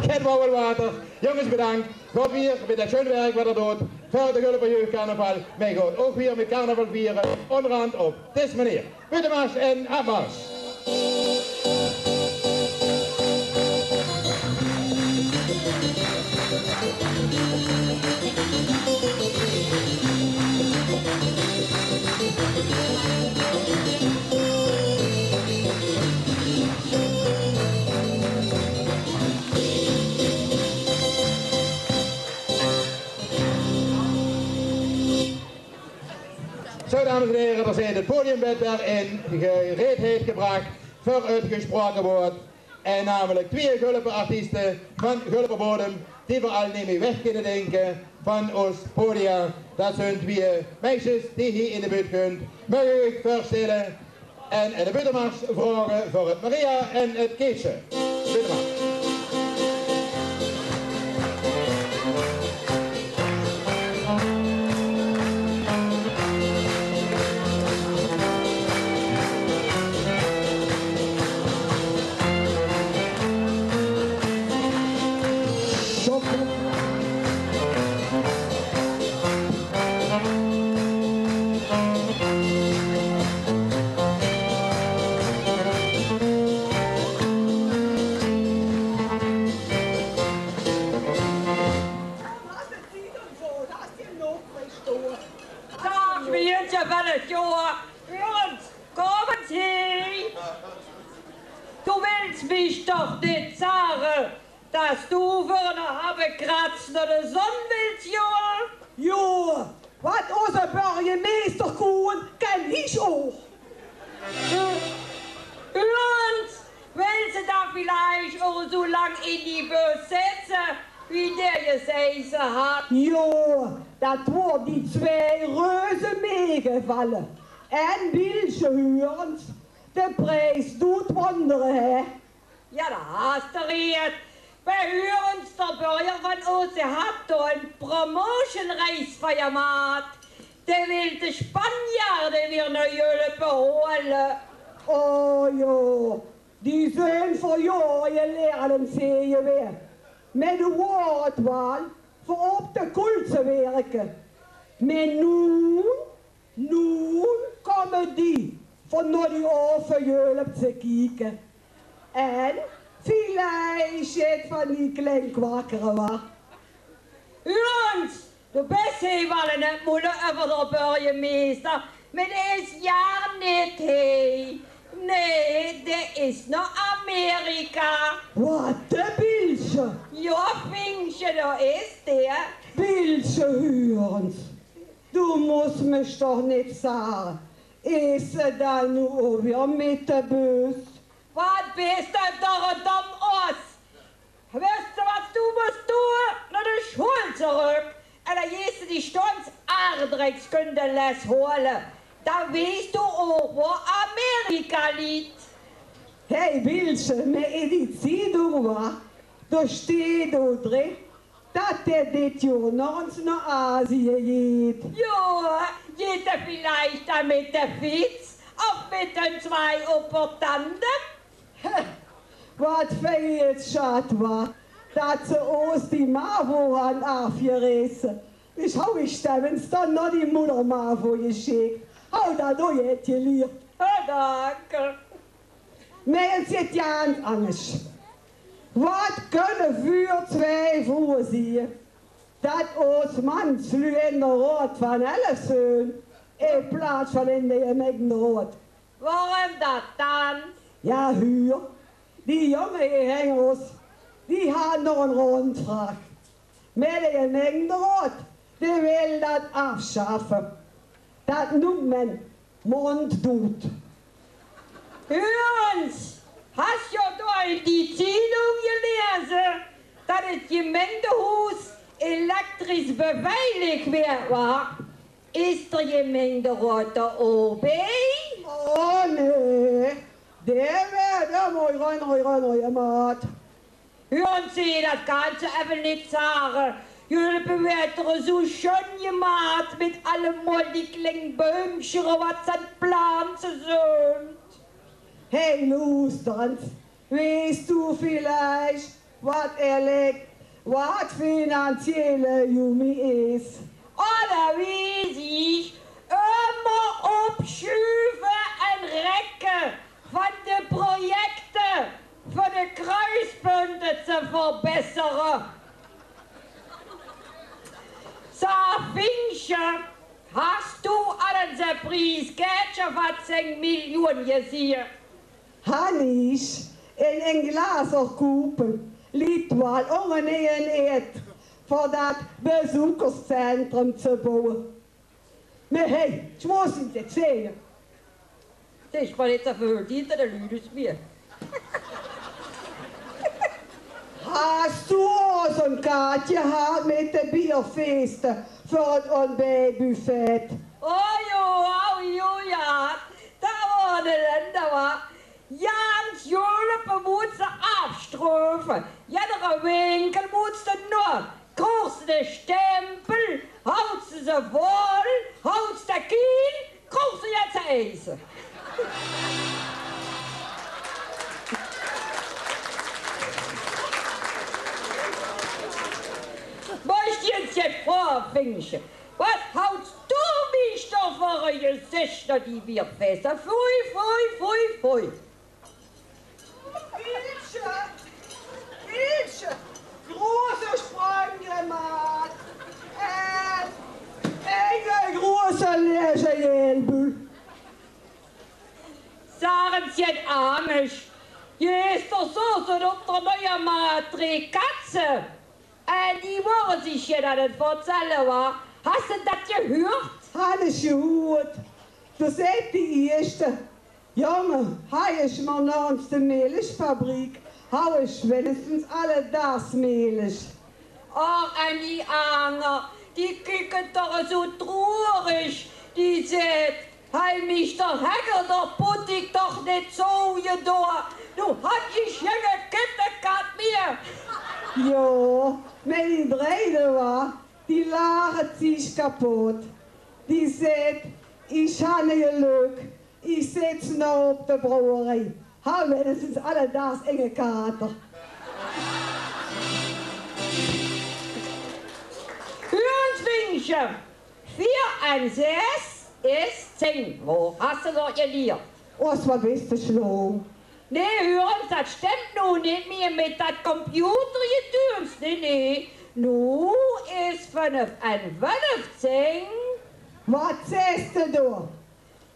Get wauwel water. Jónges, bedank. Gaot wiejer mit dat sjoean werk wat geer doot veur de Gulpe Jeugdcarnaval. Mer gaot ouch wiejer mit carnaval viere. Óngerhand op dees meneer. Buuttemars en Atmars. Zo, dames en here, d'r zit 't podiumbed weer in gereedheid gebrach veur 't gesproke woord. En namelik twieë Gulpe artieste van Gulpe bodem, die v'r al neet mie weg kinne dinke van ós podia. Dat zunt twieë meisjes die hie in de buut kunt. Maag ich uch veurstelle en, en de Buuttemars vraoge veur 't Maria en 't Keesje. Buuttemars. Daag, Mieëntje van 't joar. Heur ins, kóm ins hie. Doe wils mich toch neet zage dat doe veur 'ne habbekrats nao de zon wils joa? Joa, wat ózze burgemeister koen, ken ich ouch. Heur ins, wils se dan villicht ouch zoe lang in die bus zitte wie dae gezeise hat? Joa, dat woort die twieë reuze meegevalle. En Wielsje, heur ins, de pries doot wóndere, hè? Jao, dao has te reje. Mer heur ins, d'r burger van ós, dae hat dao 'n promotionreis van gemaat. Dae wilt de Spanjaarde weer nao Gulpe haole. O joa, Die zeen veur jaore geleje aan 't zeeje weer. Mer doe waor 't waal veur op de koel te wirke. Mer noe, noe kómme die veur nao die aove jölp te kieke. En villicht get van die klein kwakkere, wa? Huur ins, doe bès hie waal in 't moele euver d'r burgemeister, mer dae is jaar neet hie. Nae, dae is nao Amerika. Wat, de Bilsje? Jao, Vingsje, dao is dae. Bilsje, huur ins. Doe mós mich toch neet zage. Is ze dan noe alweer mit de bus? Wat bès doe toch 'ne dómme os? Wèts doe wat doe mós doon? Nao de sjoel trök. En dan geis doe die sjtónds aardrijkskundeles haole. Dan weits doe ouch wo Amerika ligk. Hé, Bilsje, mer in die ziedung, wa, dao steit ouch drin dat dae dit jaor nog ins nao Azië geit. Jao, geit dae villicht dan mit de fiets of mit 'n Zweier op 'r tandem? Wat vèlt 't sjat, wa, dat ze ós die mavo hant aafgeresse. Ich hauw ich stemmens dan nao die moeder mavo gesjik. Hauw dat noe jet gelierd. Oh, danke. Mer 't zit jans angesj. Wat kónne vuur twieë vrouwe zieë dat ós mansluuj in de raod van elf zeen in plaats van in de gemengde raod? Waorum dat dan? Jao, huur, die jónge Engels, die hant nog 'n rondvraog. Mer de gemengde raod, dae wil dat aafsjaffe. Dat numt me monddoed. Huur ins, has doe in die ziedung geleze dat 't gemengdehoes elektrisch beveilig weurt, wa? Is d'r gemengde raod d'r ouch bie? Oh nae, dae weurt d'r mooi run, run, run, run gemaat. Huur ins, dat kans doe effe neet zage. Jölp weurt d'r zoe sjun gemaat mit allemaol die klein beumsjer wat ze aan 't plantse zeen. Hé, loester ins, weits doe villicht wat elek, wat financiële jumi is? Oh, dat weit ich. Ummer opsjuve en rekke van de projecte veur de kruispunte te verbessere. Zag, Vingsje, has doe al ins e prieskaartje van zes miljoen gezieë? Han ich, in ein glazer Kuppel, ligk waal ónger ein eet, veur dat bezoekerscentrum te bouwe. Mer hé, ich mós dich get zègke. 't Is mer neet te väöl, die te de ludes mieë. Has doe al zoe'n kaartje gehad mit de bierfeeste veur 't ontbijtbuffet? Oh jao, oh jao, jao. Dat waor 'n ellende, wa. Jans Jölp mós se aafstreuve. Jedere winkel mós se nao. Kroogs se de stempel, houws se ze vol, houws se kiel, kroogs se jet te aete. Mós se jet vraoge, Vingsje. Wat houws doe mich toch veur e gezich nao die bierfeeste? Foei, foei, foei, foei. Ietsje, ietsje groeëte sjprunk gemaak. En eine groeëte lezje jelbel. Zag ins, jet angesj. Gister zoogs se op d'r nuuje maat drie katse. En die wore zich jet aan 't vertselle, wa? Has se dat gehuurd? Han ich gehuurd. Doe zaet die ieësjte: Jóng, haj ich mer nao ins de mèlkfabriek, haj ich winnigstens alledaags mèlk. Och, en die anger, die kiek toch zoe troerig. Die zaet: Haj mich d'r Hegger d'r Poetik toch neet zoe gedoon, noe haj ich jinge Kittekat mieë. Jao, mer die drejde, wa, die lach zich kapot. Die zaet: Ich han gelök, ich zit noe op de brouwerie. Ha, wenigstens alledaags inge kater. Huur ins, Vingsje. Veer en zes is tieën. Wo has se dat gelierd? Os, wat bis se sjloom. Nae, huur ins, dat stimp noe neet mie mit dat computergeduuns. Nae, nae. Noe is vunf en vunf tieën. Wat zaes se doe?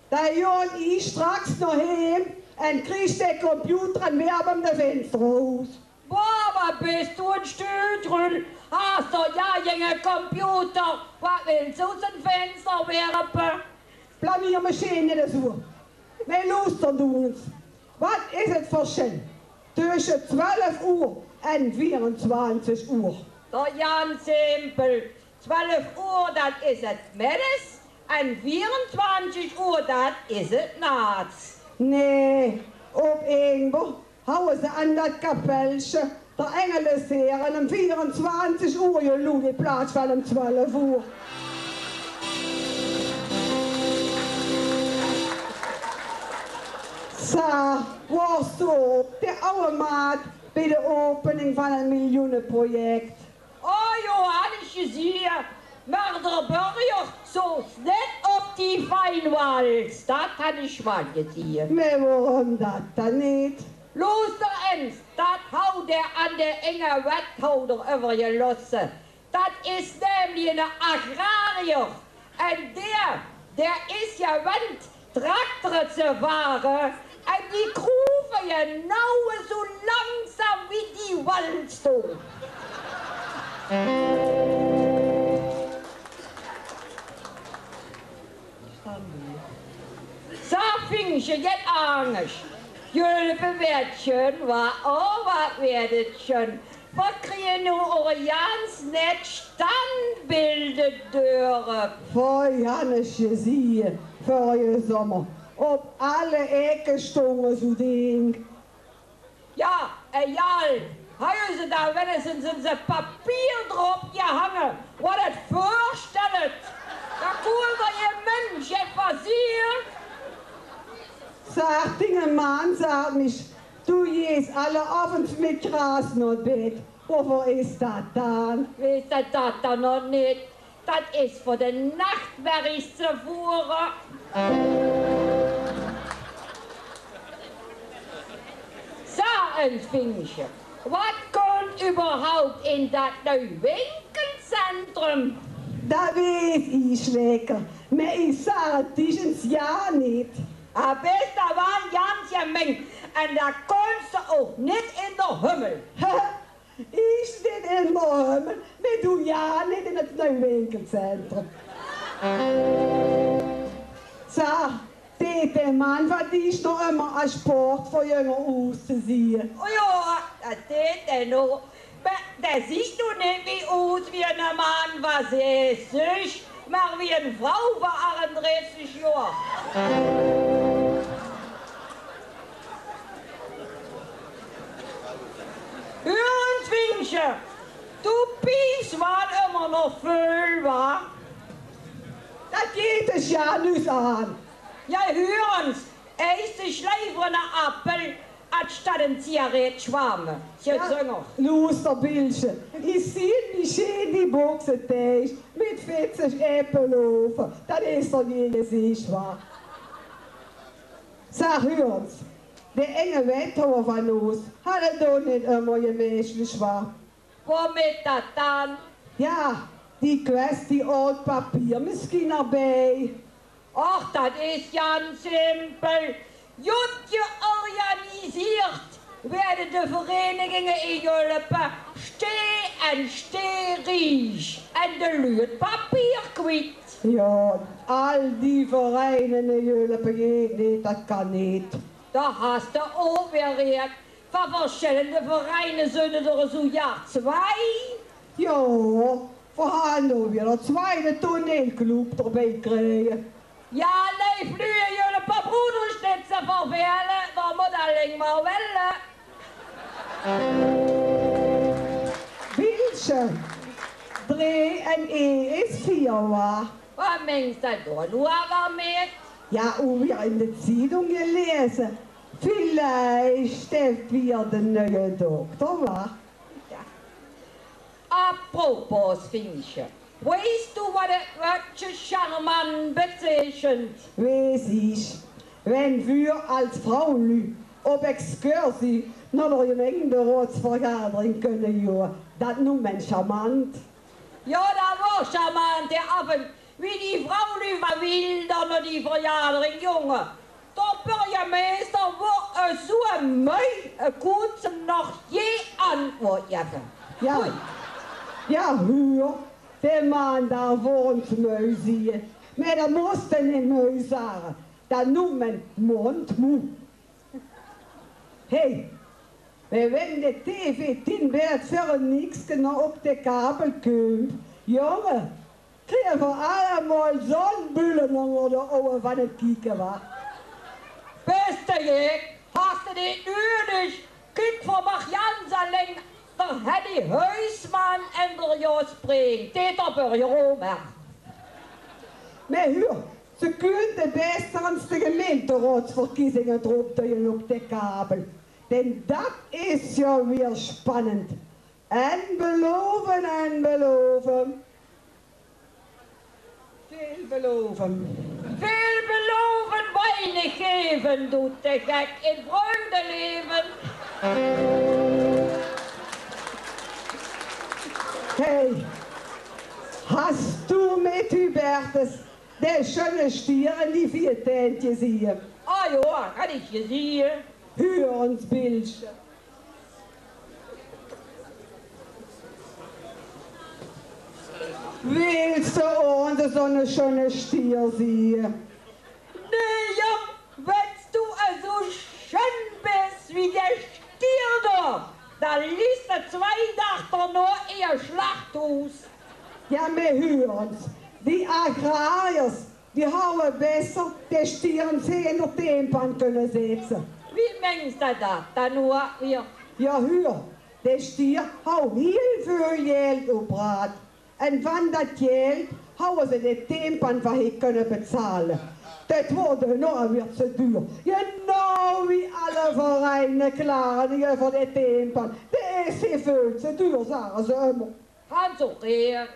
Dan gaon ich straks nao heem en kriegs de computer en werp 'm de vinster oet. Boah, wat bis doe ein stuutrul. Has doe ja inge computer, wat wils doe oet ein vinster werpe? Blameer mich neet zoe. Mer loester noe ins. Wat is 't versjil tösse twelf oer en veerentwintig oer? Dat is jans simpel. Twelf oer, dat is 't middes, en veerentwintig oer, dat is 't nachts. Nae, op Ingber hawwe ze aan dat kapelsje d'r engele sere um veerentwintig oer geloed in plaats van um twelf oer. Sa, waors doe ouch de aw maat bie de opening van 't miljoeneproject? Oh, jao, han ich gezieë, mer d'r burger zoot neet op die fijnwals. Dat han ich waal gezieë. Mer waorum dat dan neet? Loester ins, dat haw d'r aan de inge wethouder euvergelosse. Dat is nämlich eine agrariër. En dae, dae is gewend tractere te vare en die kroeve genauw zoe langzaam wie die wals toe. Zo, Vingsje, jet angers. Jullie bewetjen, wa, oh, wat werd het schön. Veer kriege noe ouch jans net standbeelde dörp. Veur Jannes gezieë, vörrige zomer. Op alle ekke stónge zoe dink. Ja, en jal, hawwe ze dao wenigstens ins e papier drop gehange, wat 't veurstelt? Dao kóns se je mins jet van zieë. Zaat, dinge maan zaat mich, doe geis alle aovends mit graas nao bed. Woveur is dat dan? Weits se dat dan nog neet? Dat is veur de nachtmerries te voere. Zo, ein Vingsje. Wat kump überhaupt in dat nuuj winkelcentrum? Dat weits se lekker, mer ich zaat dich ins ja neet. Ah, bis doe waal jans gemeen. En dat kóns se ouch neet in d'r hummel. Ich zit in d'r hummel, mer doe ja neet in 't nuuj winkelcentrum. Zo, deet de maan van dich noe ummer es poort veur jünger oes te zieë? O ja, dat deet 'r noe. Mer dae zuut noe neet mie oes wie eine maan van zestig, mer wie ein vrouw van achtendressig joar. Huur ins, Vingsje, doe pies waal ummer nog väöl, wa? Dat geit dich ja nus aan. Ja, huur ins, ich sjleef lever eine appel es dat ein sigaret sjwame. Jet zünger. Loester, Bilsje. Ich zeen mich sjeen die bokse täös mit veertig äppel ove. Dat is toch neet gezich, wa? Zag, huur ins, de inge wethouder van oes hat 't doch neet ummer gemeislich, wa? Womit dat dan? Ja, die kwestie aod papier mesjien d'rbie. Och, dat is jans simpel. Jód georganiseerd weerde de vereiniginge in Julpe, Stee en Steerieg, en de luuj 't papier kwiet. Ja, al die vereine in Julpe, nee, dat kan neet. Dao has se ouch weer reed. Van versjillende vereine zunne d'r zoejaar tswai. Ja, veer hant noe weer 'n tswaide toneelclub d'rbie kriege. Ja, leef luuj, jullie paar broeders neet te vervele, dao mót alling mer wille. Bilsje, drie en ein is veer, wa? Wat meins se dao noe weer mit? Ja, wie weer in de ziedung geleze, Villicht höb ich de nuie dokter, wa? Apropos, Finsje, weits doe waat 't wäödje charmant beteikent? Weits se, wen veer es vrouwluuj op excursie nao de gemeinteraodsvergadering kinne goa, det neume ze charmant. Jao, det waor charmant, hè, aaf en wie die vrouwluuj van Wielder nao die vergadering gónge. De burgemeister woort zoe mui, hae kós ze nog gein antjwaord gaeve. Jao. Oei. Jao, huur, de man dae veur ós mui zeen. Mer det mós neet mui zeen. Det neume ze mondmoe. Hé, mer wen de T V tien Bert veur ein niks nao op de kabel kump, jónge, kriege veer allemaol zónnebulle ónger de ouge van 't kieke, wa? Beste Jack, has se dit nudig? Kiek veur Marianne allein, d'r Henny Huisman en d'r Jos Brink, dit op 'n Rome. Mer huur, ze kónne bès ins de gemeinteraodsverkiezinge d'rop duie op de kabel. Den det is jao weer spannend. En beloven en beloven. Väöl beloven. Väöl beloven, weinig geven, doet de gek in vreugde leven. Hé, has doe mit Hubertus de sjunne stier in die vier tentjes hie? Ah jao, han ich gezieë. Huur ins, Bilsje. Wils se ouch zoe'ne sjunne stier zieë? Nae, jóng, wens doe zoe sjun bès wie de stier dao, dan lies se twieë daag daonao in e sjlachthoes. Jao, mer huur ins, die agrariërs, die hauwe besser de stier ins in de teempan kónne zètte. Wie meins se det dan noe weer? Jao, huur, de stier hauw hieël väöl geld op raad. En van det geld hauwe ze de teempan van hie kónne betale. Det woort nog weer te duur. Genau wie alle vereine klage veur de teempan. Det is hie väöl te duur, zage ze ummer. Hans oet eer.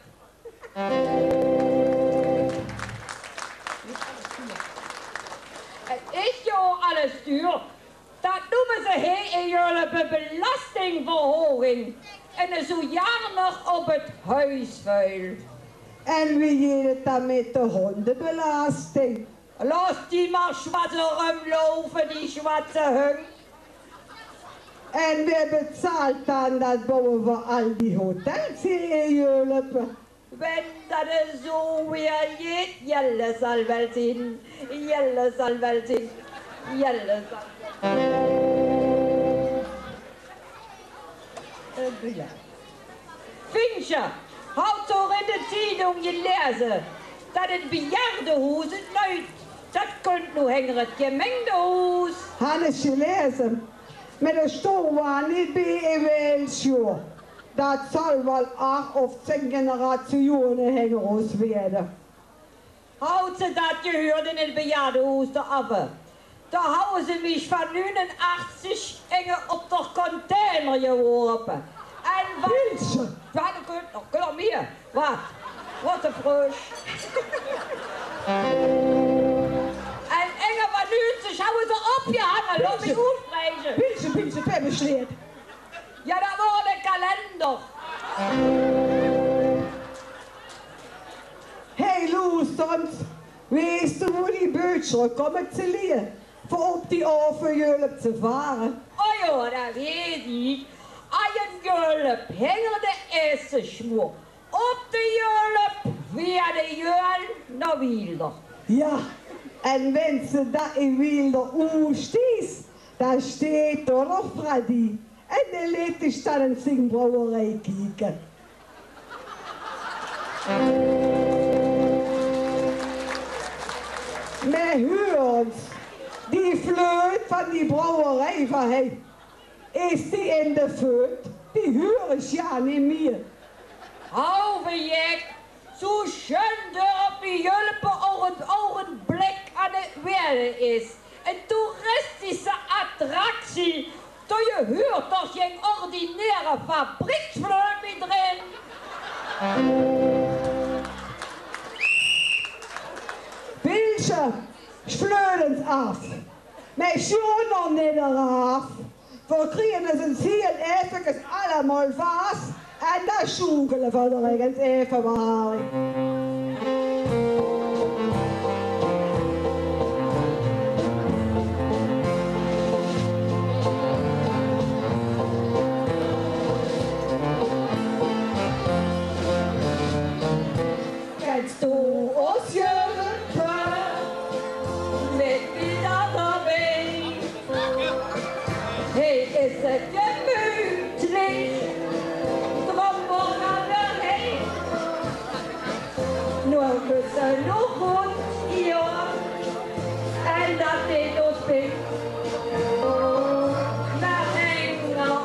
't Is jao alles duur. Det neume ze hie in Julp 'n belastingverhoging. En zoe jaor nog op 't hoesvuil. En wie geit 't dan mit de hóndebelasting? Laot die mer sjwatse rumloupe, die sjwatse hung. En wae betaalt dan det bouwe van al die hotels hie in Julp? Wen det zoe weer geit, Jelle zal waal zeen, Jelle zal waal zeen, Jelle zal waal zeen. Eh, jao. Finsje, haws doe in de tieding gelaeze det 't bejaardehoes 't nuit, det kump noe hinger 't gemeindehoes? Han ich gelaeze, mer det stóng waal neet bie in welk jaor. Det zal waal ach of tieën generatsieone hinger ós waere. Haws se det gehuurd in 't bejaardehoes dao aeve? Dao hauwe ze mich van nuuenachtig hinger op d'r container geworpe. En van... Bilsje! Jao, det kump nog, kump nog mieë. Waat? Waat 'n frös. En hinger van nuuentig hauwe ze opgehange, laot mich oetvreze. Bilsje, Bilsje, 't waor besleet. Jao, det waor de kalender. Hé, loester ins. Weits doe wo die bötsjer kómme te lieë veur op die aovend Julp te vare? O jao, det weit ich. As in Julp hinger de Essesmoor op de Julp via de Juil nao Wielder. Jao, en wens se dan in Wielder oetstigs, dan steit dao nog Freddy. En dae leet dich dan ins zien brouwerij kieke. Mer huur ins, die fleut van die brouwerij van häöm, is die in de fut? Die huur ich jao neet mieë. Hauve jek, zoe sjun dörp wie Julp op 't ougenblik aan 't waere is. Ein toeristische attractie. Doe huurt toch gein ordinaire fabrieksvleug mie d'rin. Bielsje, sjvleug ins aaf. Mei sjoon nog neet d'raaf. Veer kriege ins hieël efkes allemaol vas en dan sjoekele veer d'r ins efkes waal. Kins doe ós hölpe mit Pieter d'rbie? Hie is 't gemütlich, drum waere veer hie. Noe bös se nog good, jao. En dat deet ós pien. Mer ein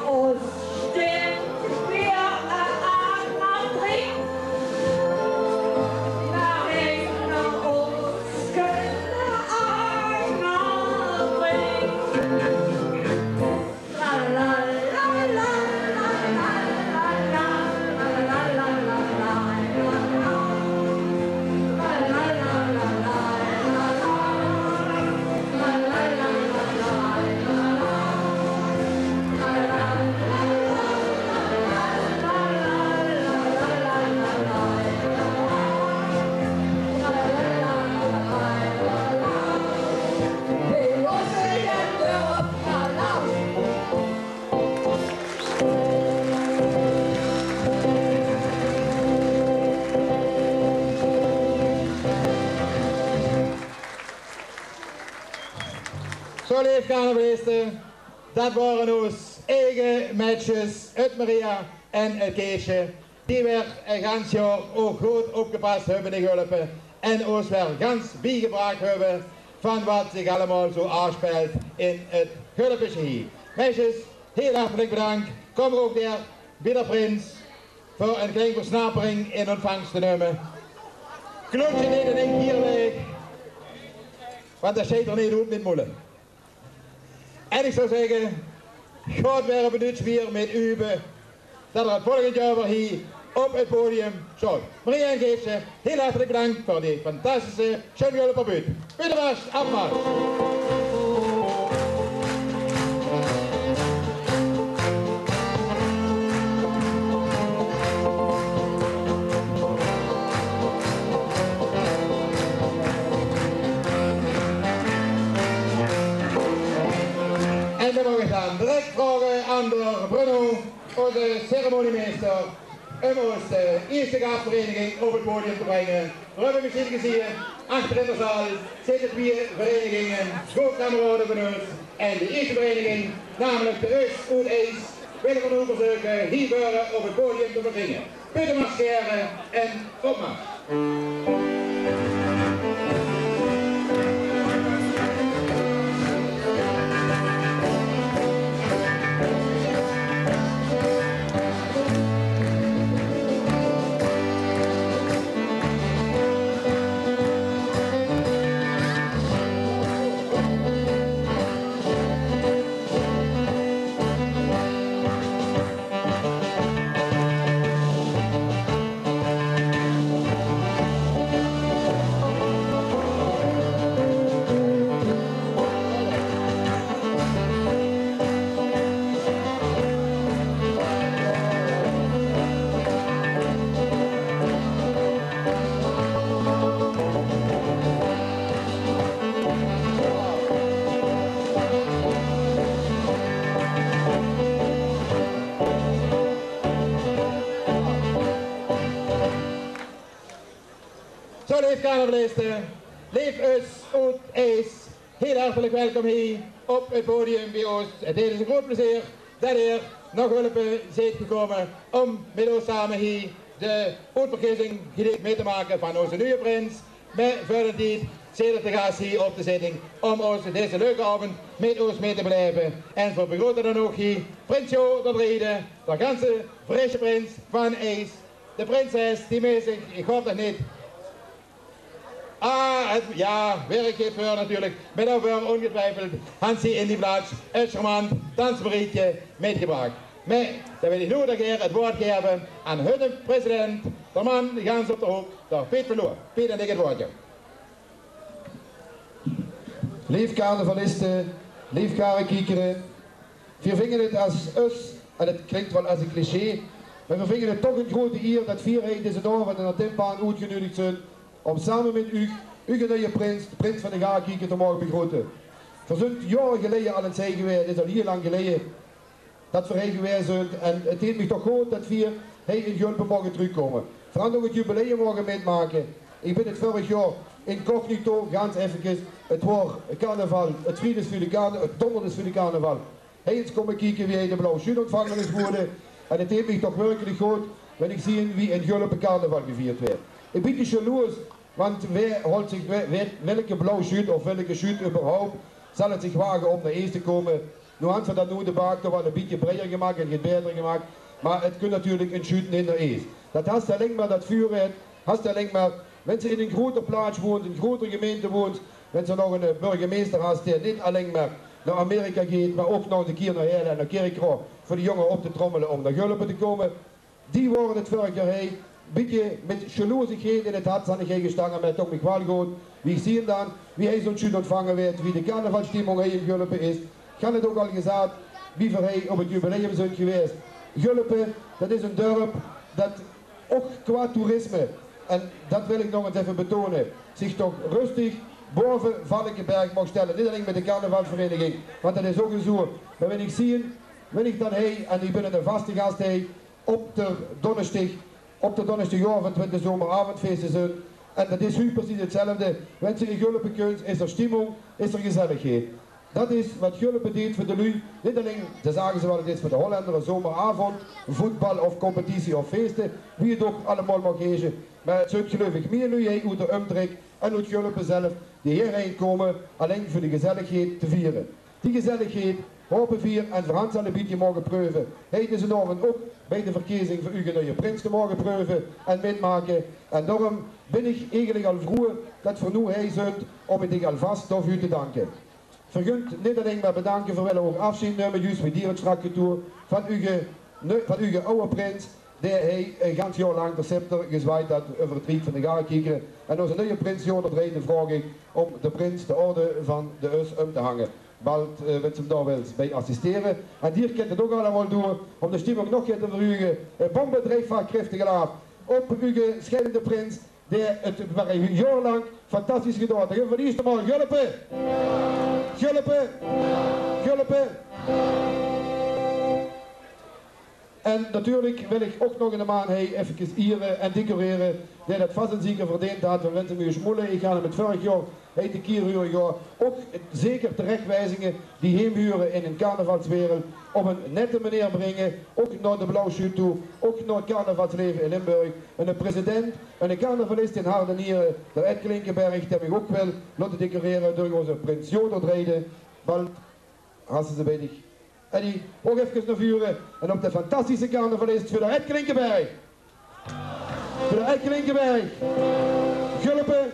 ós stimp weer aan anger drink. Mer ein ós kint aan anger drink. Zo, leef carnavaliste, dat waore ós eige maedjes, 't Maria en 't Keesje, die weer e gans jaor ouch good opgepas höbbe in de Gulpe en ós weer gans biegebrach höbbe van wat zich allemaol zo aafspeelt in 't Gulpesje hie. Maedjes, hieël hartelik bedank. Kóm ouch weer bie d'r prins veur ein klein versnapering in óntvangs te numme. Klootsje neet 't dink hie laeg, want dan sjeit d'r neet oet mit moele. En ich zou zègke, gaot weer op 't nuuts weer mit übe, dat d'r 't volgend jaor weer hie op 't podium sjtaot. Maria en Keesje, hieël hartelik bedank veur die fantastische Sjoon Gulper buut. Bie de mars, afmars. En dan maag ich dan direk vraoge aan d'r Bruno, ózze ceremoniemeister, óm ós de ieëste gastvereiniging op 't podium te bringe. Veer höbbe mesjiens gezieë, achter in de zaal zitte twieë vereiniginge, good kamerade van ós. En de ieëste vereiniging, namelik de Us oet Ees, wille veer noe verzeuke hie veure op 't podium te verkringe. Bitte marsjere en opmars. Zo, leef carnavaliste, leef Us oet Ees, hieël hartelik welkom hie op 't podium bie ós. 't Is ein groot plezeer dat geer nao Gulpe zeet gekómme óm mit ós same hie de oetverkiezing geliek mit te make van ózze nuje prins. Mer veur dae tied zeet geer te gas hie op de zitting óm ós deze leuke aovend mit ós mit te belaeve. En veer begroete dan ouch hie prins Jo d'r drieëde, d'r ganse Frisje prins van Ees, de prinses die mit zich, ich haop toch neet, Ah, het, jao, werk geit veur natuurlik. Mer daoveur óngetwiefeld Hansie in die plaats 't charmant dansmarietje mitgebrach. Mer dan wil ich noe gaer het woord gaeve aan hun president, de man gans op de hook, de Piet Verloor. Piet, aan dich het woordje. Leef carnavaliste, leef karekiekere, veer vinge het es us, en het klink waal es ein cliché, mer veer vinge het toch ein groete ier det veer hie dezen aovend in de Timpaan oetgenuuedig zunt óm same mit uch, uche nuie prins, de prins van de Garekieker, te moge begroete. Veer zunt jaore geleje al ins hie gewaes, het is al hieël lang geleje det veer hie gewaes zunt. En het deet mich toch good det veer hie in Gulpe moge trökkómme. Veer hant ouch het jubileum moge mitmake. Ich bin het vörig jaor incognito, gans effekes, het waor carnaval, het vriedesvulle carna-, het donderdesvulle carnaval, hie ins kómme kieke wie hie de blauw sjuut óntvange is gewore. En het deet mich toch wirkelik good wen ich zeen wie in Gulpe carnaval gevierd waerd. Ein bietje sjaloers, want wae holt zich, wae, wae, welke blauw sjuut of welke sjuut überhaupt zal het zich wage óm nao Ees te kómme? Noe hant veer det noe de baak toch waal ein bietje breier gemaak en get baeter gemaak, mer het kin natuurlik ein sjuut neet nao Ees. Det has te allein mer, det vuur het, has te allein mer wens te in ein groter plaats woons, ein groter gemeinte woons, wens te nog eine, eh, burgemeister has dae neet allein mer nao Amerika geit, mer ouch nog ins ein kier nao Heële en nao Kirchroa veur de jónge op te trommele óm nao Gulpe te kómme. Die waore het vörig jaor hie, bietje mit sjaloerzigheid in het hart zeen hie gestange, mer toch mich waal good wie ich zeen dan wie hie zo'n sjuut óntvange waerd, wie de carnavalstimmung hie in Gulpe is. Ich han het ouch al gezaat wie veer hie op het jubileum zunt gewaes. Gulpe, det is ein dörp det ouch qua toerisme, en det wil ich nog ins effe betone, zich toch rustig baove Valkeberg maag stelle. Neet allein mit de carnavalsvereiniging, want det is ouch ein zoer. Mer wen ich zeen, wen ich dan hie, en ich bin eine vaste gas hie, op de donnesdig, op de donnesdigaovend wen de zomeraovendfeeste zunt. En det is hie precies hetzelfde. Wens te in Gulpe kums, is d'r stimmung, is d'r gezelligheid. Det is waat Gulpe deet veur de luuj. Neet allein, det zage ze waal, het is veur de Hollender zomeraovend, voetbal of competitie of feeste, wie het ouch allemaol maag hete. Mer het zunt, geluif ich, mieë luuj hie oet d'r ómtrek en oet Gulpe zelf die hie hie kómme allein veur de gezelligheid te viere. Die gezelligheid hope veer en veer hant ze al ein bietje moge preuve hie dezen aovend ouch bie de verkezing veur uche nuie prins te moge preuve en mitmake. En daoróm bin ich eigelik al vroe det veer noe hie zunt óm dich alvas daoveur te danke. Veer gunt neet allein mer bedanke, veer wille ouch aafsjeid numme, juus wie dier het sjtrak gedoon, van uche, van uche aw prins, dae hie ein gans jaor lank d'r scepter gezwaajd hat euver het riek van de Garekieker. En ózze nuie prins Jo d'r Drejde vraog ich óm de prins de orde van de Us óm te hange. Balt, eh, wens te dao wils bie assistere. En dier kint het ouch allemaol doon óm de stimmung nog get te verhuge. Ein bombe dreef van Krifte Gelaaf op uche scheidende prins, dae het mer ein jaor lank fantastisch gedoon hat. Dan gaeve veer de ierste maol Gulpe. Gulpe. Gulpe. En natuurlik wil ich ouch nog eine man hie effekes iere en decorere, dae det vas en zeker verdeend hat. Want wens te mós smoele, ich han 'm het vörig jaor hie te kier hure gaon. Ouch zeker terechwijzinge die heem hure in ein carnavalswereld, op ein nette meneer bringe, ouch nao de Blauw Sjuut toe, ouch nao het carnavalsleve in Limburg. Eine president, eine carnavalist in hart en niere, d'r Ed Klinkenberg, dae mich ouch wil laote decorere door ózze prins Jo d'r Drejde. Balt, has te ze bie dich? Eddy, ouch effekes nao vure. En op de fantastische carnavalist veur d'r Ed Klinkenberg. Veur d'r Ed Klinkenberg. Gulpe.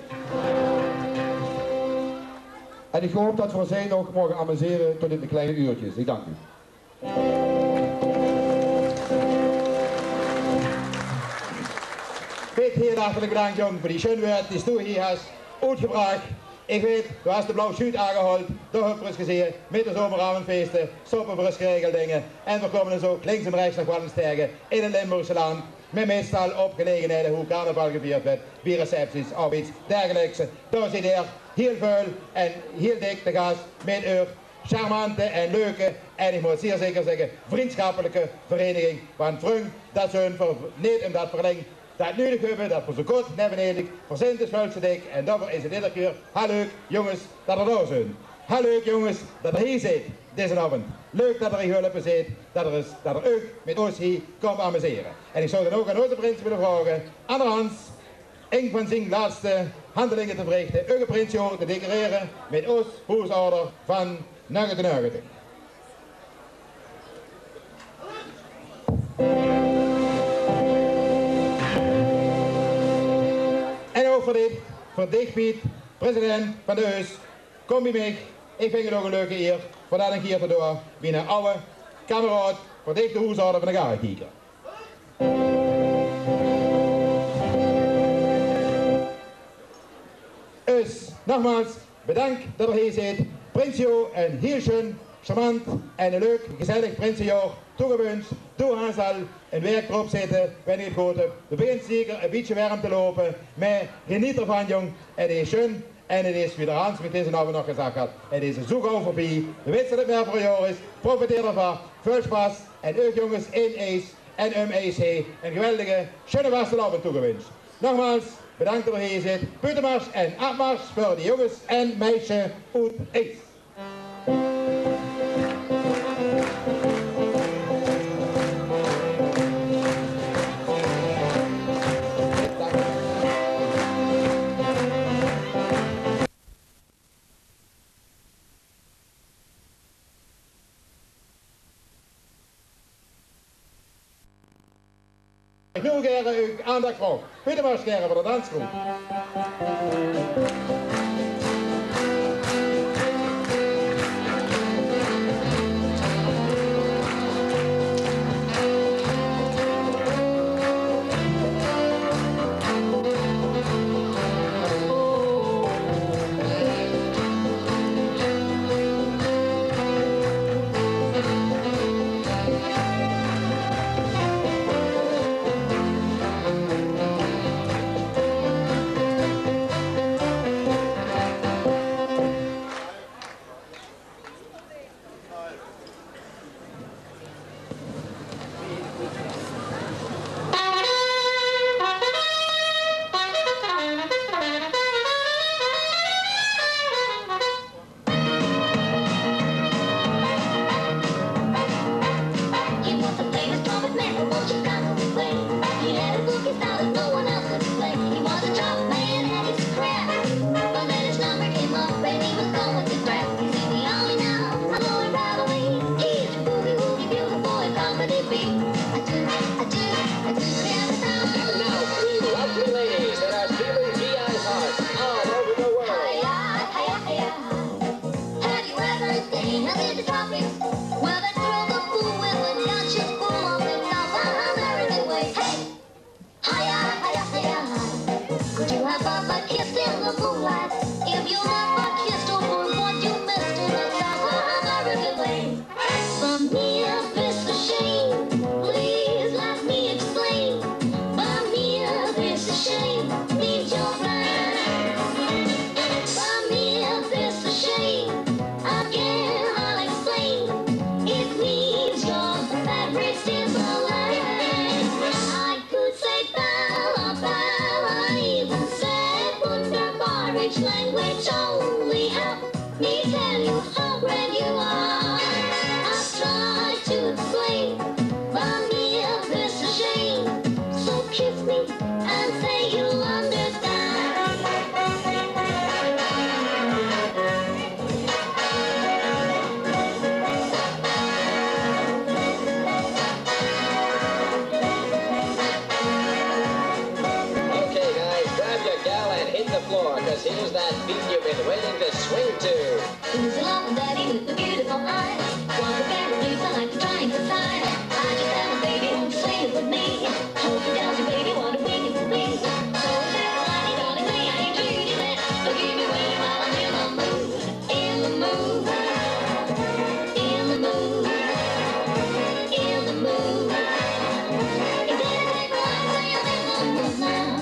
En ich haop det veer ós hie nog moge amusere tot in de kleine uurtjes. Ich dank uch. Piet, hieël hartelik bedank, jóng, veur die sjoen wäörd die s doe hie has oetgebrach. Ich weit, doe has de Blauw Sjuut aangehaold, doe höbbe veer ós gezeen, mit de zomeraovendfeeste, stoppe veer ós geregeld dinger. En veer kómme ós ouch links en rechs nog waal ins taenge in het Limburgse land. Mer meistal op gelegenhede wo carnaval gevierd wuuert, wie recepties of get dergelijks. Dao zeet geer hieël väöl en hieël dik te gas mit eur charmante en leuke en, ich mót zeer zeker zègke, vriendschappelijke vereiniging. Want vrung, det zunt veer neet ómdet veer allein det nuuedig höbbe det veer zoe kort neve ederik, veer zint de sjölste dik en daoveur is het eder kier hieël leuk, jónges, det geer dao zunt. Hieël leuk, jónges, det geer hie zeet dezen aovend. Leuk det geer hie Gulpe zeet, det geer ós, det geer uch mit ós hie kómp amusere. En ich zou dan ouch aan ózze prins wille vraoge, aan d'r Hans, ein van zien laatste handelinge te verrichte, uche prins Jo te decorere mit ós hoesorder van negentieën negentig. En ouch veur dit Veur dich, Piet, president van de Us, kom bie mich. Ich vinj 't ouch 'n leuke ier veur dat 'ne kier te doon. Miene awwe kameraod, veur dich de hoesorde van de Garrekieker. Us, nogmaals, bedank dat geer hie zeet. Prins Jo, 'n hiel sjoen, charmant en 'n leuk, gezellig prinsejaor toegewunsj. Doe has al 'n werk d'rop zitte, wen ich 't good höb. Doe begins zeker 'n bietje werm te loupe, mer geneet d'rvan, jóng. 't Is sjoen en 't is, wie d'r Hans mich dezen aovend nog gezag hat, 't is zoe gauw veurbie. Doe wits dat 't mer veur e jaor is. Profiteer d'rvan. Väöl sjpas en uch jónges in Ees en um Ees haer 'ne geweldige, sjoene vastelaovend toegewunsj. Nogmaals, bedank dat geer hie zeet. Buuttemars en apmars veur de jónges en meisje oet Ees. Ich noe gaer uch aandach vraog. Buuttemars gaer veur de dansgroep. He was a famous trumpet man from old Chicago way. He had a boogie style that no one else could play. He was a tough man at his craft. But then his number came up and he was going to draft. He said, "We only know a boy right away. He's a boogie woogie beautiful and comedy beat." I do, I do, I do feel the sound. And now, three lovely ladies that are stealing G I's hearts all over the world. Hiya, hiya, hiya. Have you ever seen a little topic? Well, they throw the fool with a gun, she's full of himself, a American way. Hey! Hiya, hiya, hiya, hi. Could you have a kiss in the moonlight? If you never kissed a boy, what you missed in the South, a American way. Buy me a piece of shame, please let me explain. Buy me a piece of shame means you're blind. Buy me a piece of shame, again I'll explain. It means you're everything alive. I could say bella, bella, even say wunderbar. Each language only help me tell you how grand you are. I try to explain, buy me a piece of shame. So kiss me and say you'll understand. Okay, guys, grab your gal and hit the floor, 'cause here's that beat you've been waiting to swing to. Who's the lovely daddy with the beautiful eyes? Wants a pair of boots, I like to try and decide. I just have a baby, won't you swing it with me? Hope he tells you, baby, want to wing it with me. So if ever I need darling, may I intrude in it? But give me way while I'm in the mood. In the mood. In the mood. In the mood. You better take my life, say I'm in the mood now.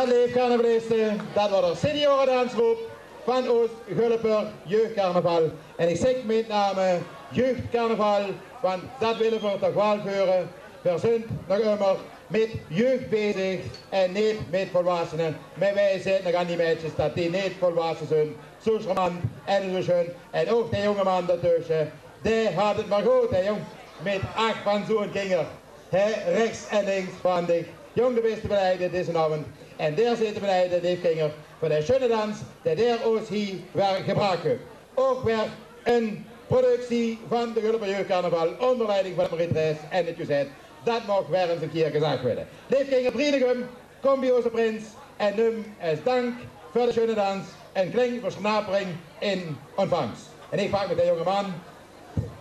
Leef carnavaliste, dat waor de senioredansgroep van ós Gulleper jeugdcarnaval. En ich zègk mit name jeugdcarnaval, want dat wille v'r toch waal veure. V'r zunt nog ummer mit jeugd bezig en neet mit volwassene. Mer veer zègke nog aan die maedjes dat die neet volwasse zunt. Zoe charmant en zoe sjun. En ouch de jónge man dao tösse, dae haet 't mer good, hè jóng. Mit ach van zoe'n kinger. Hè, rechs en links van dich. Jóng, de bès te beleide dezen aovend. En dae zit te beleide, leef kinger, veur de sjunne dans, dae dae ós hie weer gebrach haet. Ouch weer ein productie van de Gulleper Jeugdcarnaval, ónger leiding van Marie Thijs en 't Josette. Dat maag weer ins ein kier gezag waere. Leef kinger, Brinegum, kóm bie ózze prins en num es dank veur de sjunne dans ein klein versnapering in óntvangs. En ich vraog mit de jónge man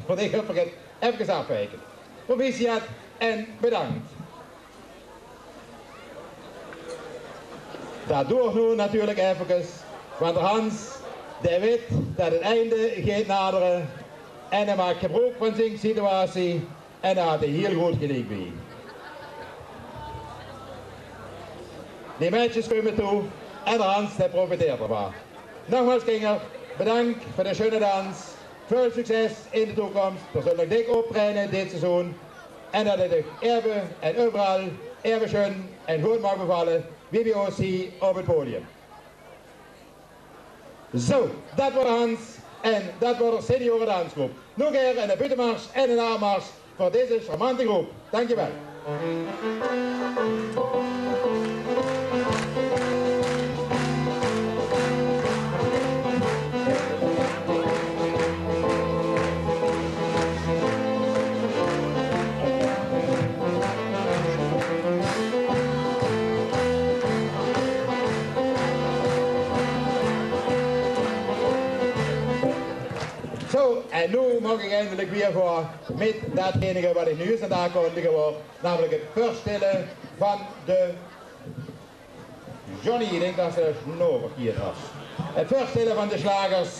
veur de Gulleper efkes aafwaeke. Proficiat en bedank. Dat doert noe natuurlik efkes, want d'r Hans, dae wit dat 't einde geit nadere en dae maak gebroek van zien situatie en dao haet 'r hiel good geliek bie. Die maedjes kómme toe en d'r Hans, dae profiteert d'rvan. Nogmaals, kinger, bedank veur de sjunne dans. Väöl succes in de toekóms. V'r zulle nog dik optraeje dit seizoen. En dat 't uch effe en euveral effe sjun en good maag bevalle, wie bie ós hie op 't podium. Zo, dat waor Hans en dat waor de senioredansgroep. Noe gaer eine buuttemars en eine aafmars veur deze charmante groep. Dankjewel. Zo, en noe maag ich eindelik weer gaon mit datgenige wat ich noe juus aan 't aankondige waor, namelik 't veurstelle van de Johnny, ich dink dat de sjnoor verkieërd waor. 't Veurstelle van de sjlagers.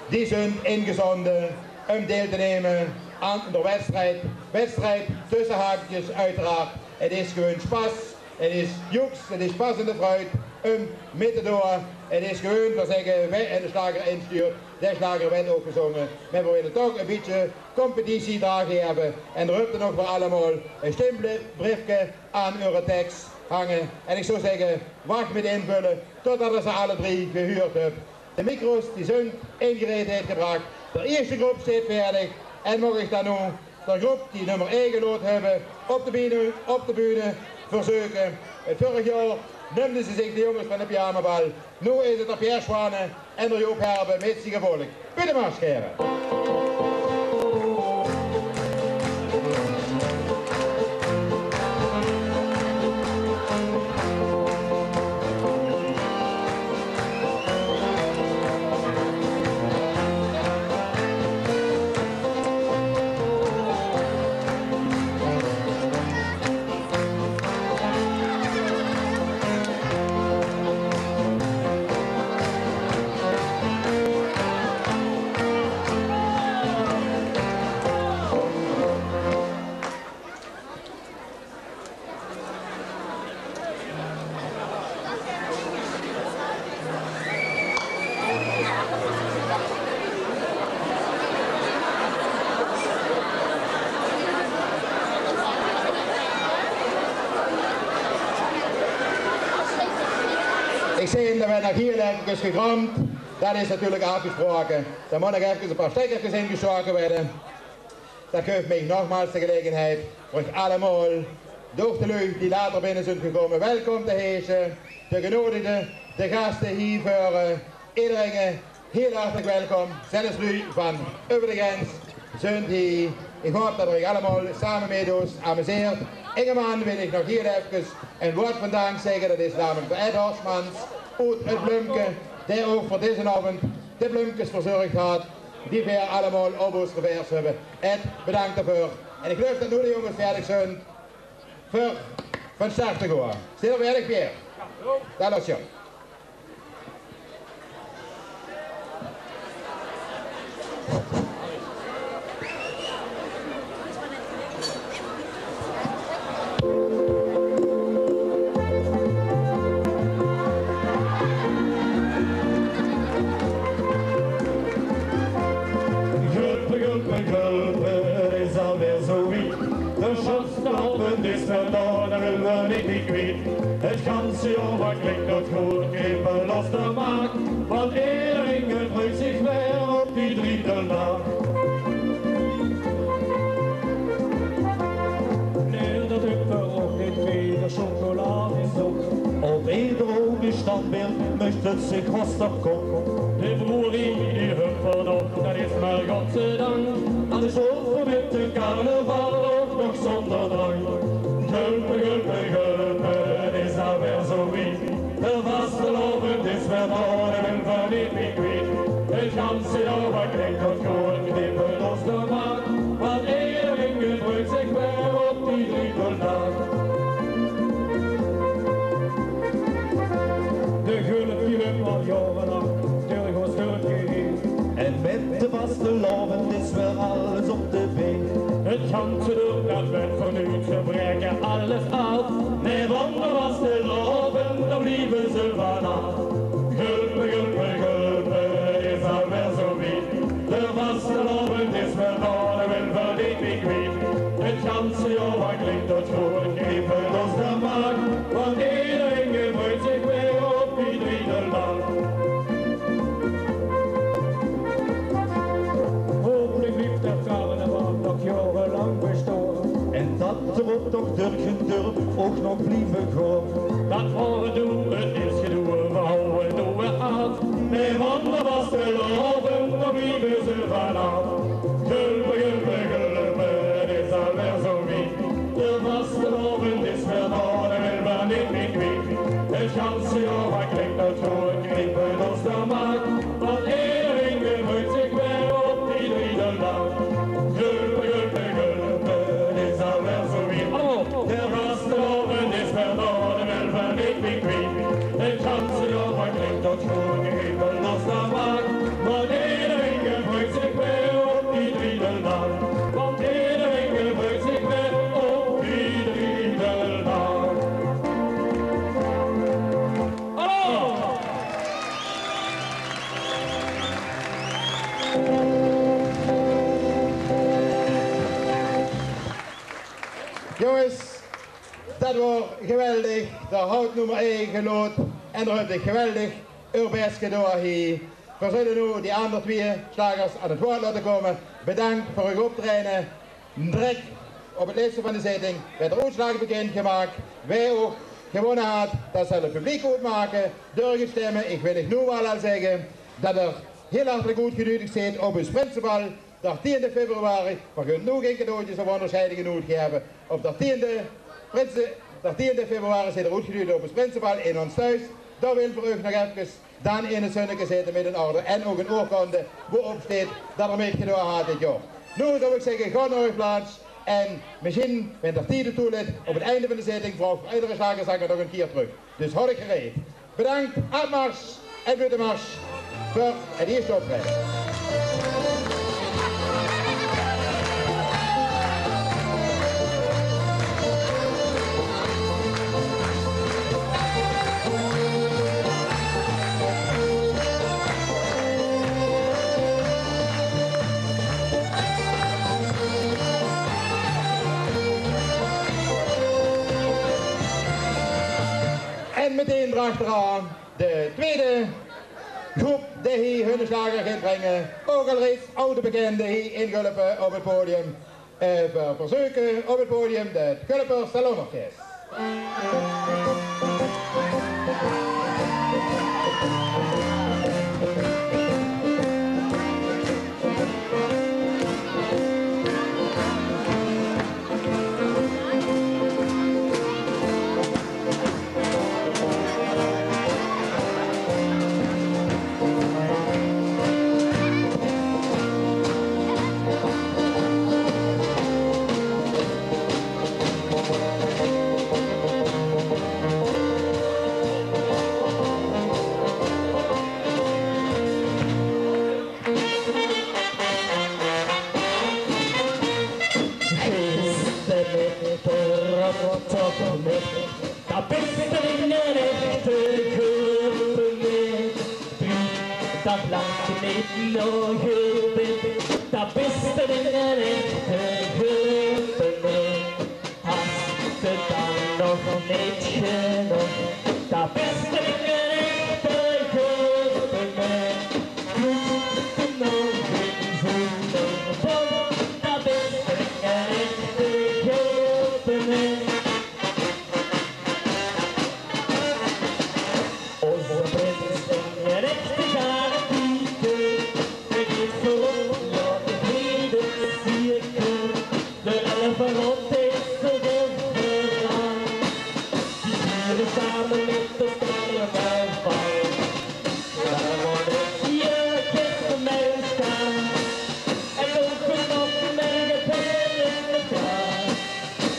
Die zunt ingezónde um deil te numme aan de wedstrijd. Wedstrijd tösse haakjes, oeteraard. 't Is gewoon spas. 't Is joeks, 't is spas in de fruit um mit te doon. 't Is gewoon, veer zègke, wae eine sjlager insjtuurt, dae sjlager weurt ouch gezónge. Mer veer wille toch e bietje competitie dao gaeve. En d'r höb d'r nog veur allemaol e sjtimbriefke aan eure teks hange. En ich zou zègke, wach mit invölle totdat geer ze alle drie gehuurd höb. De micro's die zunt in gereedheid gebrach. De ierste groep steit veerdig. En maag ich dan noe de groep die nummer ein geloot höbbe op de bühne, op de bühne verzeuke. 't Vörig jaor numde ze zich de jónges van 't pyjamabal. Noe is 't d'r Pierre Schwane en d'r Joop Herbe mit zien gevolg. Buuttemars, gaer. Ich zeen, d'r weurt nog hiel efkes gegromd. Dat is natuurlik aafgesproke. Dao mót nog efkes e paar sjtekkerkes ingesjtoke waere. Dat guf mich nogmaals de gelegenheid veur uch allemaol, ouch de luuj die later binne zunt gekómme, welkom te heesje. De genoodigde, de gaste hie veur, eh, ederein hiel hartelik welkom. Zelfs luuj van euver de grens zunt hie. Ich haop dat geer uch allemaol same mit ós amuseert. Ingeman wil ich nog hiel efkes ein waord van dank zègke. Dat is namelik d'r Ed Horsmans oet 't Blumke, dae ouch veur dezen aovend de blumkes verzörg haet die veer allemaol op ós revers höbbe. Ed, bedank daoveur. En ich geluif dat noe de jónges veerdig zunt veur van start te gaon. Zit geer veerdig, Pierre? Dan los, jóng. Jao, wat klink dat good, kriebel los de maag, want ederein gebruuk zich weer op die Driedeldaag. Nae, dat höbbe v'r ouch neet, de chocola is op. Op eder ouch standbeeld must 't zich rostig kop. De broerie die höbbe v'r nog, dat is mer godzijdank. Anders lope v'r mit de carnaval ouch nog zonder drank. Gulpe, gulpe, gulpe, 't is alweer zo wied. De vastelaovend is weer dao, dae wille v'r neet mie kwiet. 't Ganse jaor, wat klink dat good, kriebel los de maag, want ederein gebruuk zich weer op die Driedeldaag. De gulp die löp al jaorelank durch ós gulpke heen. En mit de vastelaovend is weer alles op de been. 't Ganse dörp dat wet vernuujd, ze breke alles aaf. Nae, want de vastelaovend, dao blieve ze vanaaf. Gulpe, gulpe, gulpe, 't is alweer zo wied. De vastelaovend is weer dao, dae wille v'r neet mie kwiet. 't Ganse jaor, wat klink dat good, kriebel los de maag, want ederein gebruuk zich weer op die Driedeldaag. Hopelik blief de carnaval nog jaorelank bestao. En dat d'r ouch nog durch 't dörp ouch nog blieve gaon. Dat v'r doe, 't is gedoe, v'r hawwe doe aaf. Nae, want de vastelaovend, dao blieve ze vanaaf. Gulpe, gulpe, gulpe, 't is alweer zo wied. De vastelaovend is weer dao, dae wille v'r neet mie kwiet. 't Ganse jaor, wat klink dat good, kriebel los de maag, want ederein gebruuk zich weer op die Driedeldaag. Gulpe, gulpe, gulpe, 't is alweer zo wied. Allemaol. De vastelaovend is weer dao, dae wille v'r neet mie kwiet. 't Ganse jaor, wat klink dat good, kriebel los de maag, want ederein gebruuk zich weer op die Driedeldaag. Want ederein gebruuk zich weer op die Driedeldaag. Allemaol! Jónges, dat waor geweldig. Dao haet nummer ein gelood en dao höb ich geweldig eur bès gedaon hie. Veer zulle noe die anger twieë slagers aan 't waord laote kómme. Bedank veur eur optraeje. Drek op 't lèste van de zitting weurt d'r oetslaag bekindgemaak. Wae ouch gewónne haet, dat zal 't publiek oetmake. Durch 't stemme, ich wil uch noe waal al zègke dat d'r hiel hartelik oetgeneudigd zeet op ós prinsebal. D'r tiende februari, veer gaon noe gein cadeautjes of óngersjeidinge oetgaeve. Op d'r tiende, prinse, d'r tiende februari zeet d'r oetgeneudigd op ós prinsebal in ós thoes. Dao wille veer uch nog efkes dan in 't zunneke zitte mit 'n orde en ouch 'n oorkonde, wo-op steit dat d'r mitgedaon haet dit jaor. Noe zou ich zègke, gaot nao eur plaats en mesjien, wen d'r tied 't toelit, op 't einde van de zitting vraog v'r edere slagerzanger nog 'ne kier trök. Dus haoj uch gereed. Bedank, Aad Mars en Buutemars veur 't ierste optraeje. En metein d'rachteraan de twiede groep die hie hunne slager geit bringe. Ouch al reeds oude bekende hie in Gulpe op 't podium. Eh, veer verzeuke op 't podium 't Gulper Salonorkes. Geis te mit d'r op tocht mit, dan bis te 'nen echte Gulpeneet. Blief, dat lank neet nao Gulpe, dan bis te 'nen echte Gulpeneet. Has te dan nog neet genóg, Beste, ein echte Gulpener. Bloed de nog in zonder bom. Beste, ein echte Gulpener. Ózze prins, ein echte gaar Pieke. Hae geit veurop, jao, de vrede zieker. De elf rond is de verhaal. Die viere same mit de carnaval. Dao mót ich hie gisteren mei staon. En ouch nog mei het hele jaar.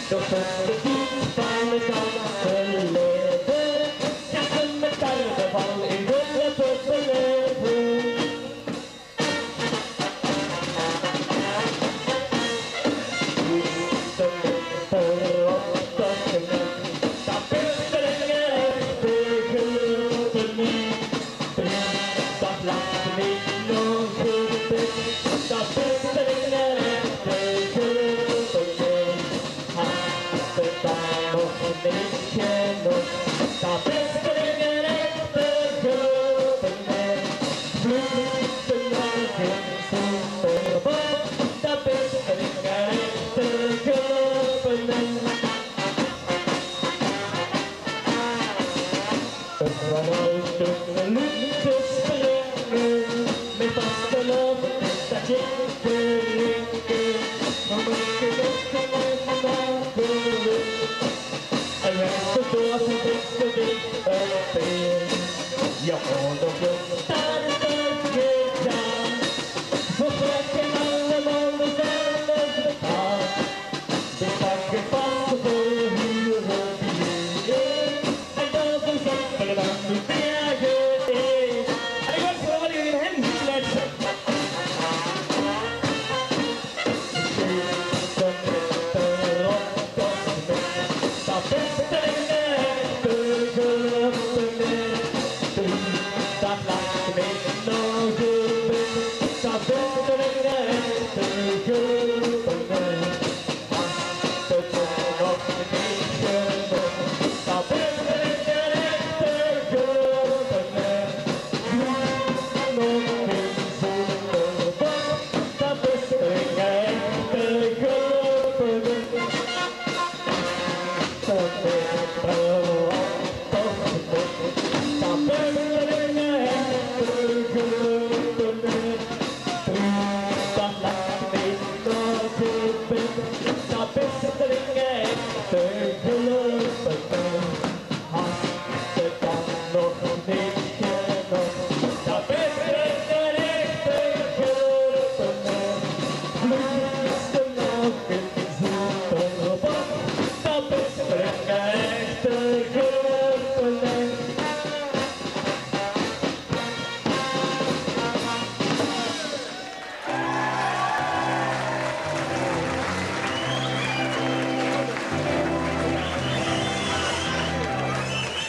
De beste tied van de ganse laeve. Gisteren mit carnaval in Gulpen beleven.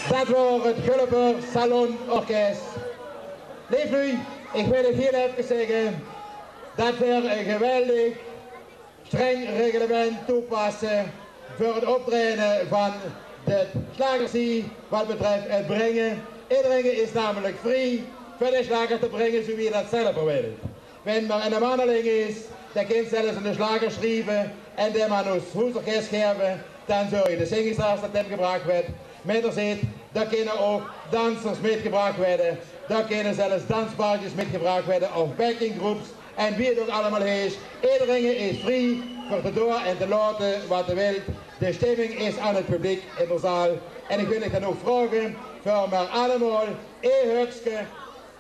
Dat waor het Gulper Salonorkes. Leef luuj, ich wil uch hieël efkes zègke dat veer ein geweldig streng reglement toepasse veur het optraeje van de sjlagers hie, wat betröf het bringe. Ederein is namelik vrie veur de sjlager te bringe, zoewie hae dat zelf wil. Wen d'r eine manneling is, dae kin zelfs eine sjlager sjrieve en dae aan ós hoesorkes gaeve, dan zörg ich de singingsstars dat dae gebrach weurt. Mer d'r zeet, dao kinne ouch dansers mitgebrach weure, dao kinne zelfs danspaartjes mitgebrach weure of backing groups en wie het ouch allemaol heesj. Ederein is vrie veur te doon en te laote wat hae wil. De sjtimming is aan het publiek in de zaal. En ich wil uch dan ouch vraoge veur mer allemaol ein hukske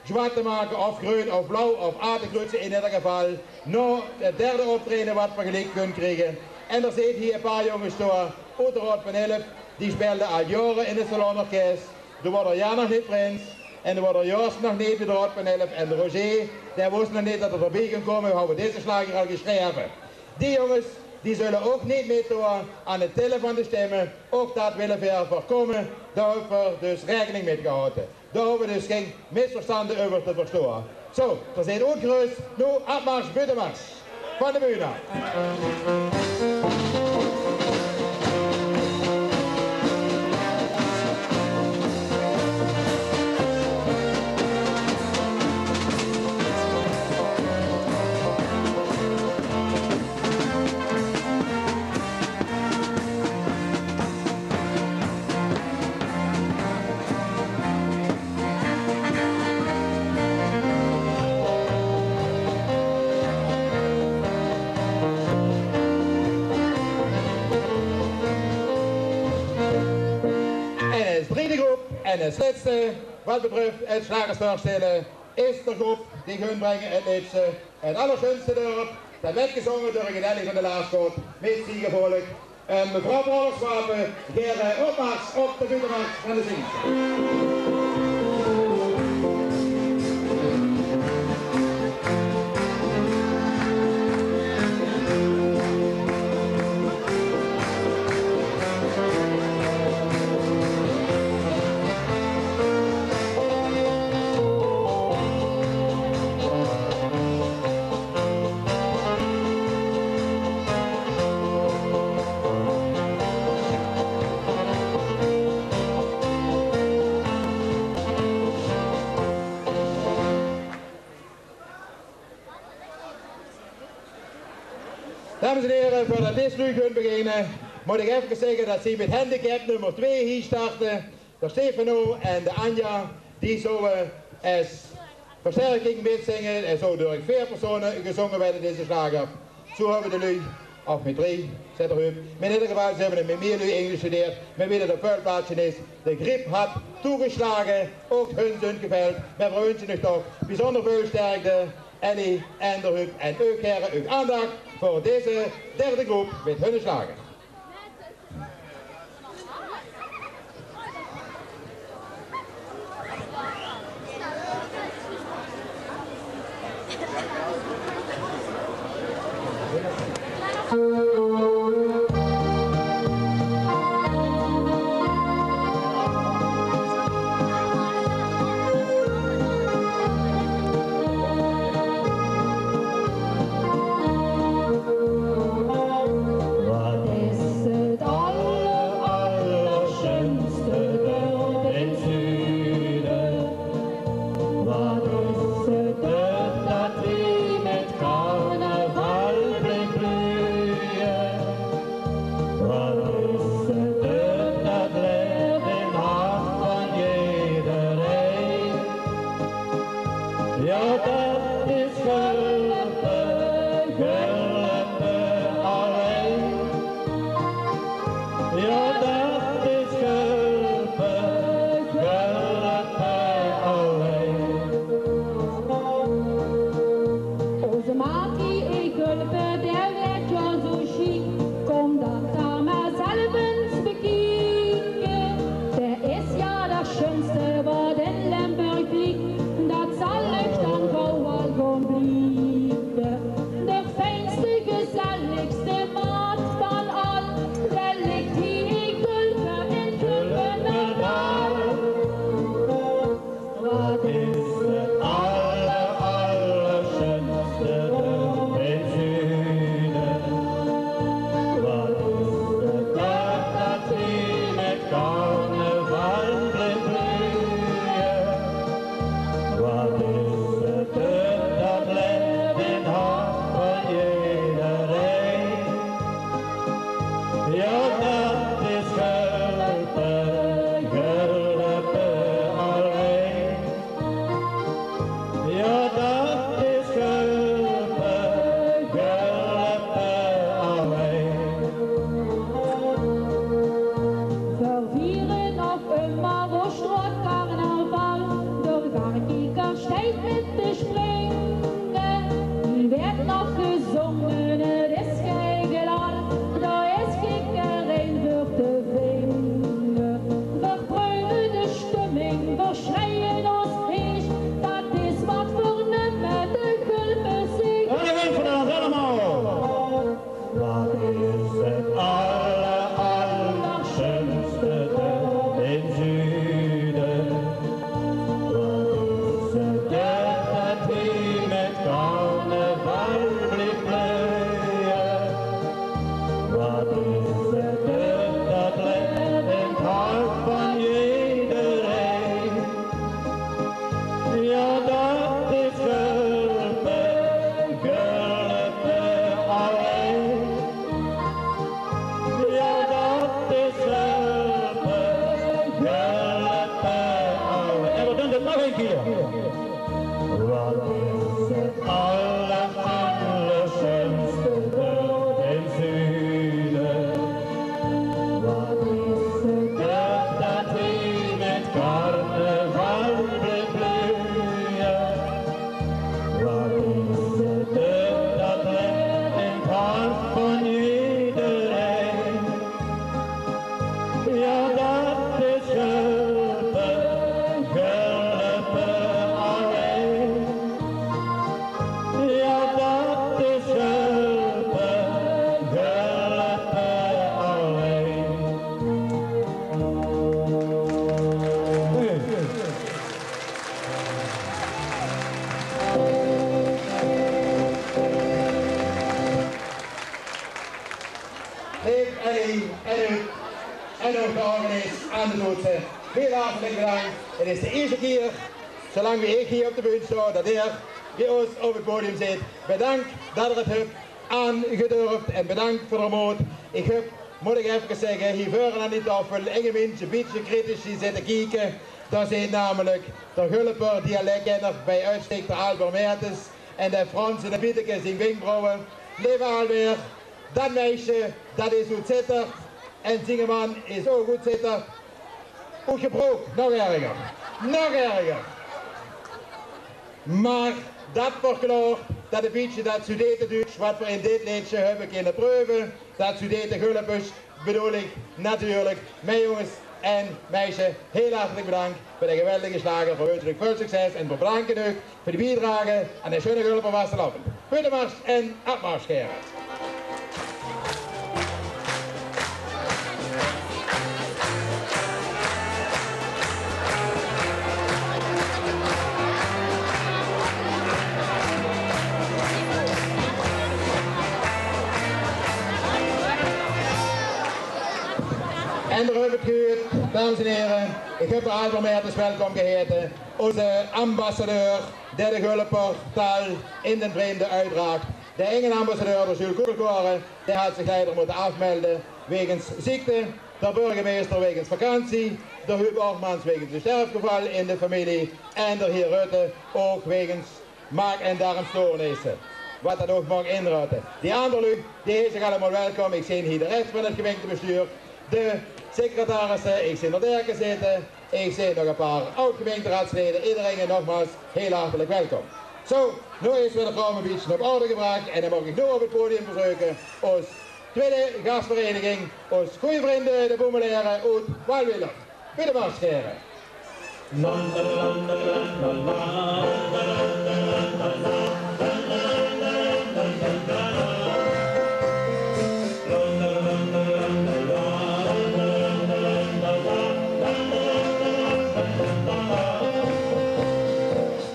zwart te make, of greun, of blauw, of aad te kloetse, in eder geval nao het derde optraeje wat veer geliek kinne kriege. En d'r zeet hie ein paar jónges sjtoa oet de Raod van Elf, die sjpeelde al jaore in het Salonorkes. Doe waor d'r Jan nog neet prins en doe waor d'r Jos nog neet bie de Raod van Elf en de Roger, dae wós nog neet dat d'r d'rbie kós kómme, veer hawwe deze sjlager al gesjreve. Die jónges, die zölle ouch neet mitdoon aan het telle van de sjtimme, ouch dat wille veer veurkómme, dao höbbe veer dus raekening mit gehaoje. Dao hove dus gein misverstande euver te verstoon. Zo, veer zeen oetgerös. Noe, opmars, buuttemars. Van de bühne. En es lètste, wat betröf 't sjlagersveurstèlle, is d'r groep die gunt bringe 't lètste, 't allersjunste dörp, dat weëd gezónge door 't Ellie van de Laarskot, mit zien gevolg. En mevrouw Brouwers-Swapen, gere opmars op de buuttemars van de Zingste. Dames en here, veurdat dees noe gunt beginne, mót ich effe zègke dat zie mit handicap nummer twee hie starte. D'r Stefano en de Anja, die zouwe es versterking mitzinge. En zou door veer persone gezónge weëde, deze sjlager. Zoe höbbe de luuj, of mit drie, zèt d'r op. Mer in eder geval, ze höbbe 't mit mieë luuj ingesjtudeerd. Mer wie dat op väöl plaatse is, de griep hat toegesjlage, ouch hun zunt geveld. Mer veer wunsje uch toch biezónder väöl sterkte, Ellie en d'r Huub. En ouch gere uch aandach veur deze derde groep mit hunne sjlager. Wat is 't aller, allersjunste dörp in Zude? Wat is 't dörp dat wie mit carnaval blif bluje? Wat is 't dörp dat leef in hart van jederein? Jao, dat is Gulpe, Gulpe allein. Jao, dat is Gulpe, Gulpe allein. Ózze maat die in Gulpe, dae weëd jao zoe sjiek. Kóm dat dan mer zelf ins bekieke. Dae is jao 't sjunste wat in Limburg liek. Dat zal uch dan gaw waal gaon blieke. D'r fijnste, gezelligste maat van al, dae lik hie in Gulpe, in Gulpe. Wat is 't aller, allersjunste dörp in Zude? Wat is 't dörp dat wie mit carnaval blif bluje? Wat is 't dörp dat leef in hart van jederein? Jao, dat is Gulpe, Gulpe allein. Jao, dat is Gulpe, Gulpe allein. Veer viere nog ummer ós sjtrootcarnaval, door Garkiekers steit mit te springe. Die weëd nog gezónge, 't is gei gelal, dao is gei kieër ein veur te vinge. Veer pruime de sjtumming, veer sjreie ós hees, dat is wat veer numme de Gulpe ziek. En dan gaan we vandaag allemaal. Wat is 't aller, allersjunste dörp in Zude? Wat is 't dörp dat wie mit carnaval blif bluje? Wat is 't dörp dat leef in 't hart van jederein? Jao, dat is Gulpe, Gulpe allein. Jao, dat is Gulpe, Gulpe allein. En veer doon 't nog ein kieër. Wat is 't aller, allersjunste dörp in Zude? Wat is 't dörp dat wie mit carnaval aan de toetse. Hiel hartelik bedank. Het is de ierste kier, zoelang wie ich hie op de bühne staon, det heer bie ós op het podium zit. Bedank det geer het höb aangedurfd en bedank veur de mood. Ich höb, mót ich efkes zègke, hie veur aan die taofel inge minse e bietje kritisch die zitte kieke. Det zeen namelik de Gulper dialekkenner bie oetstiek, de Albert Mertens, en de fronse e bietje zien wenkbrauwe. Leve Albert, det meisje, det is oet Zitterd. En zienge man is ouch oet Zitterd. Oet Gebrook, nog erger. Nog erger. Mer det verklaort det e bietje det Sudetenduuts waat veer in dit leedje höbbe kinne preuve. Det Sudetengulpes bedoel ich natuurlik. Mer jónges en meisje, hiel hartelik bedank veur de geweldige slager. Veur wins ich väöl succes en veur bedanke uch veur de biedrage aan de sjoene Gulper vastelaovend. Goeie mars en opmars, heren. En dao höb ich het gehuurd, dames en here. Ich höb de Albert Mertens welkom gehete. Ózze ambassadeur, dae de Gulper taal in den vreemde oetdraag. De inge ambassadeur, de Jules Koekelkoren, dae haet zich leider mótte aafmelde wegens ziekte. De burgemeister wegens vakantie. De Huub Ortmans wegens e sterfgeval in de femilie. En de heer Rutte ouch wegens maag- en darmstoornisse. Waat det ouch maag inrutte. Die anger luuj, die heet ich allemaol welkom. Ich zeen hie de res van het gemeintebestuur. De secretarisse, ich zeen d'r Derke zitte. Ich zeen nog e paar aod-gemeinteraodslede. Ederein nogmaals hiel hartelik welkom. Zo, noe is weer de kraom e bietje op orde gebrach en dan maag ich noe op het podium verzeuke ós twiede gasvereniging, ós gooj vrinde, de Boemelaere oet Waalwiller. Bie de mars, heren.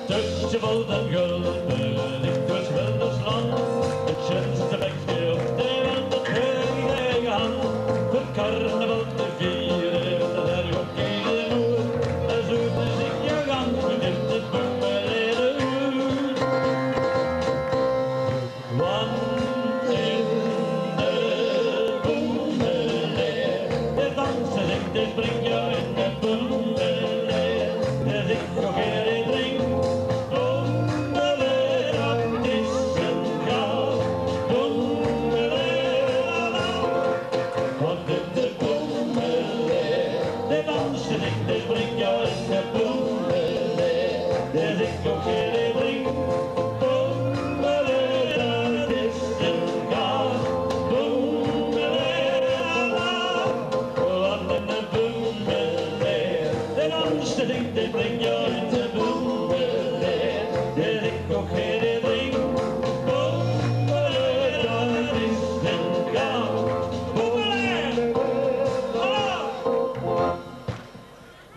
Tösse Volt en Gulpe ligk 't Wilders land, 't sjunste bekske op de wereld, 't höbbe die eigehan. Veur carnaval te viere, veur de herfkes in de moed, dao zoete zich jao gans, begint 't Boemelaere oet. Want in de Boemelaer, dao danse, zinge, springe, jao, in de Boemelaer, dao zinge, gogere, dringe, Boemelaer, dat is ein gaaf, Boemelaer. Want in de Boemelaer, dao danse, zinge, springe, jao, in de Boemelaer, dao zinge, gogere, dringe, Boemelaer, dat is ein gaaf, Boemelaer. Want in de Boemelaer, dao danse, zinge, springe, jao, in de Boemelaer, dao zinge, gogere, dringe, Boemelaer, dat is ein gaaf, Boemelaer.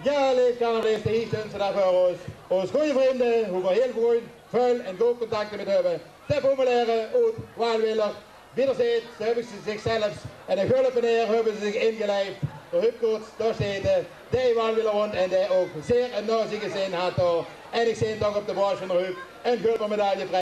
Jao, leef carnavaleers, hie stónge ze dan veur ós. Ós gooj vrinde, wo veer hiel good, väöl en good contacte mit höbbe. De Boemelaere oet Waalwiller. Wie geer zeet, ze höbbe zichzelf en de Gulpenaer höbbe ze zich ingelief. D'r Huub Koorts, dao steit 'r, dae in Waalwiller woont en dae ouch zeer en nauw ziene zin haet dao. En ich zeen toch op de bors van d'r Huub ein Gulpermedaille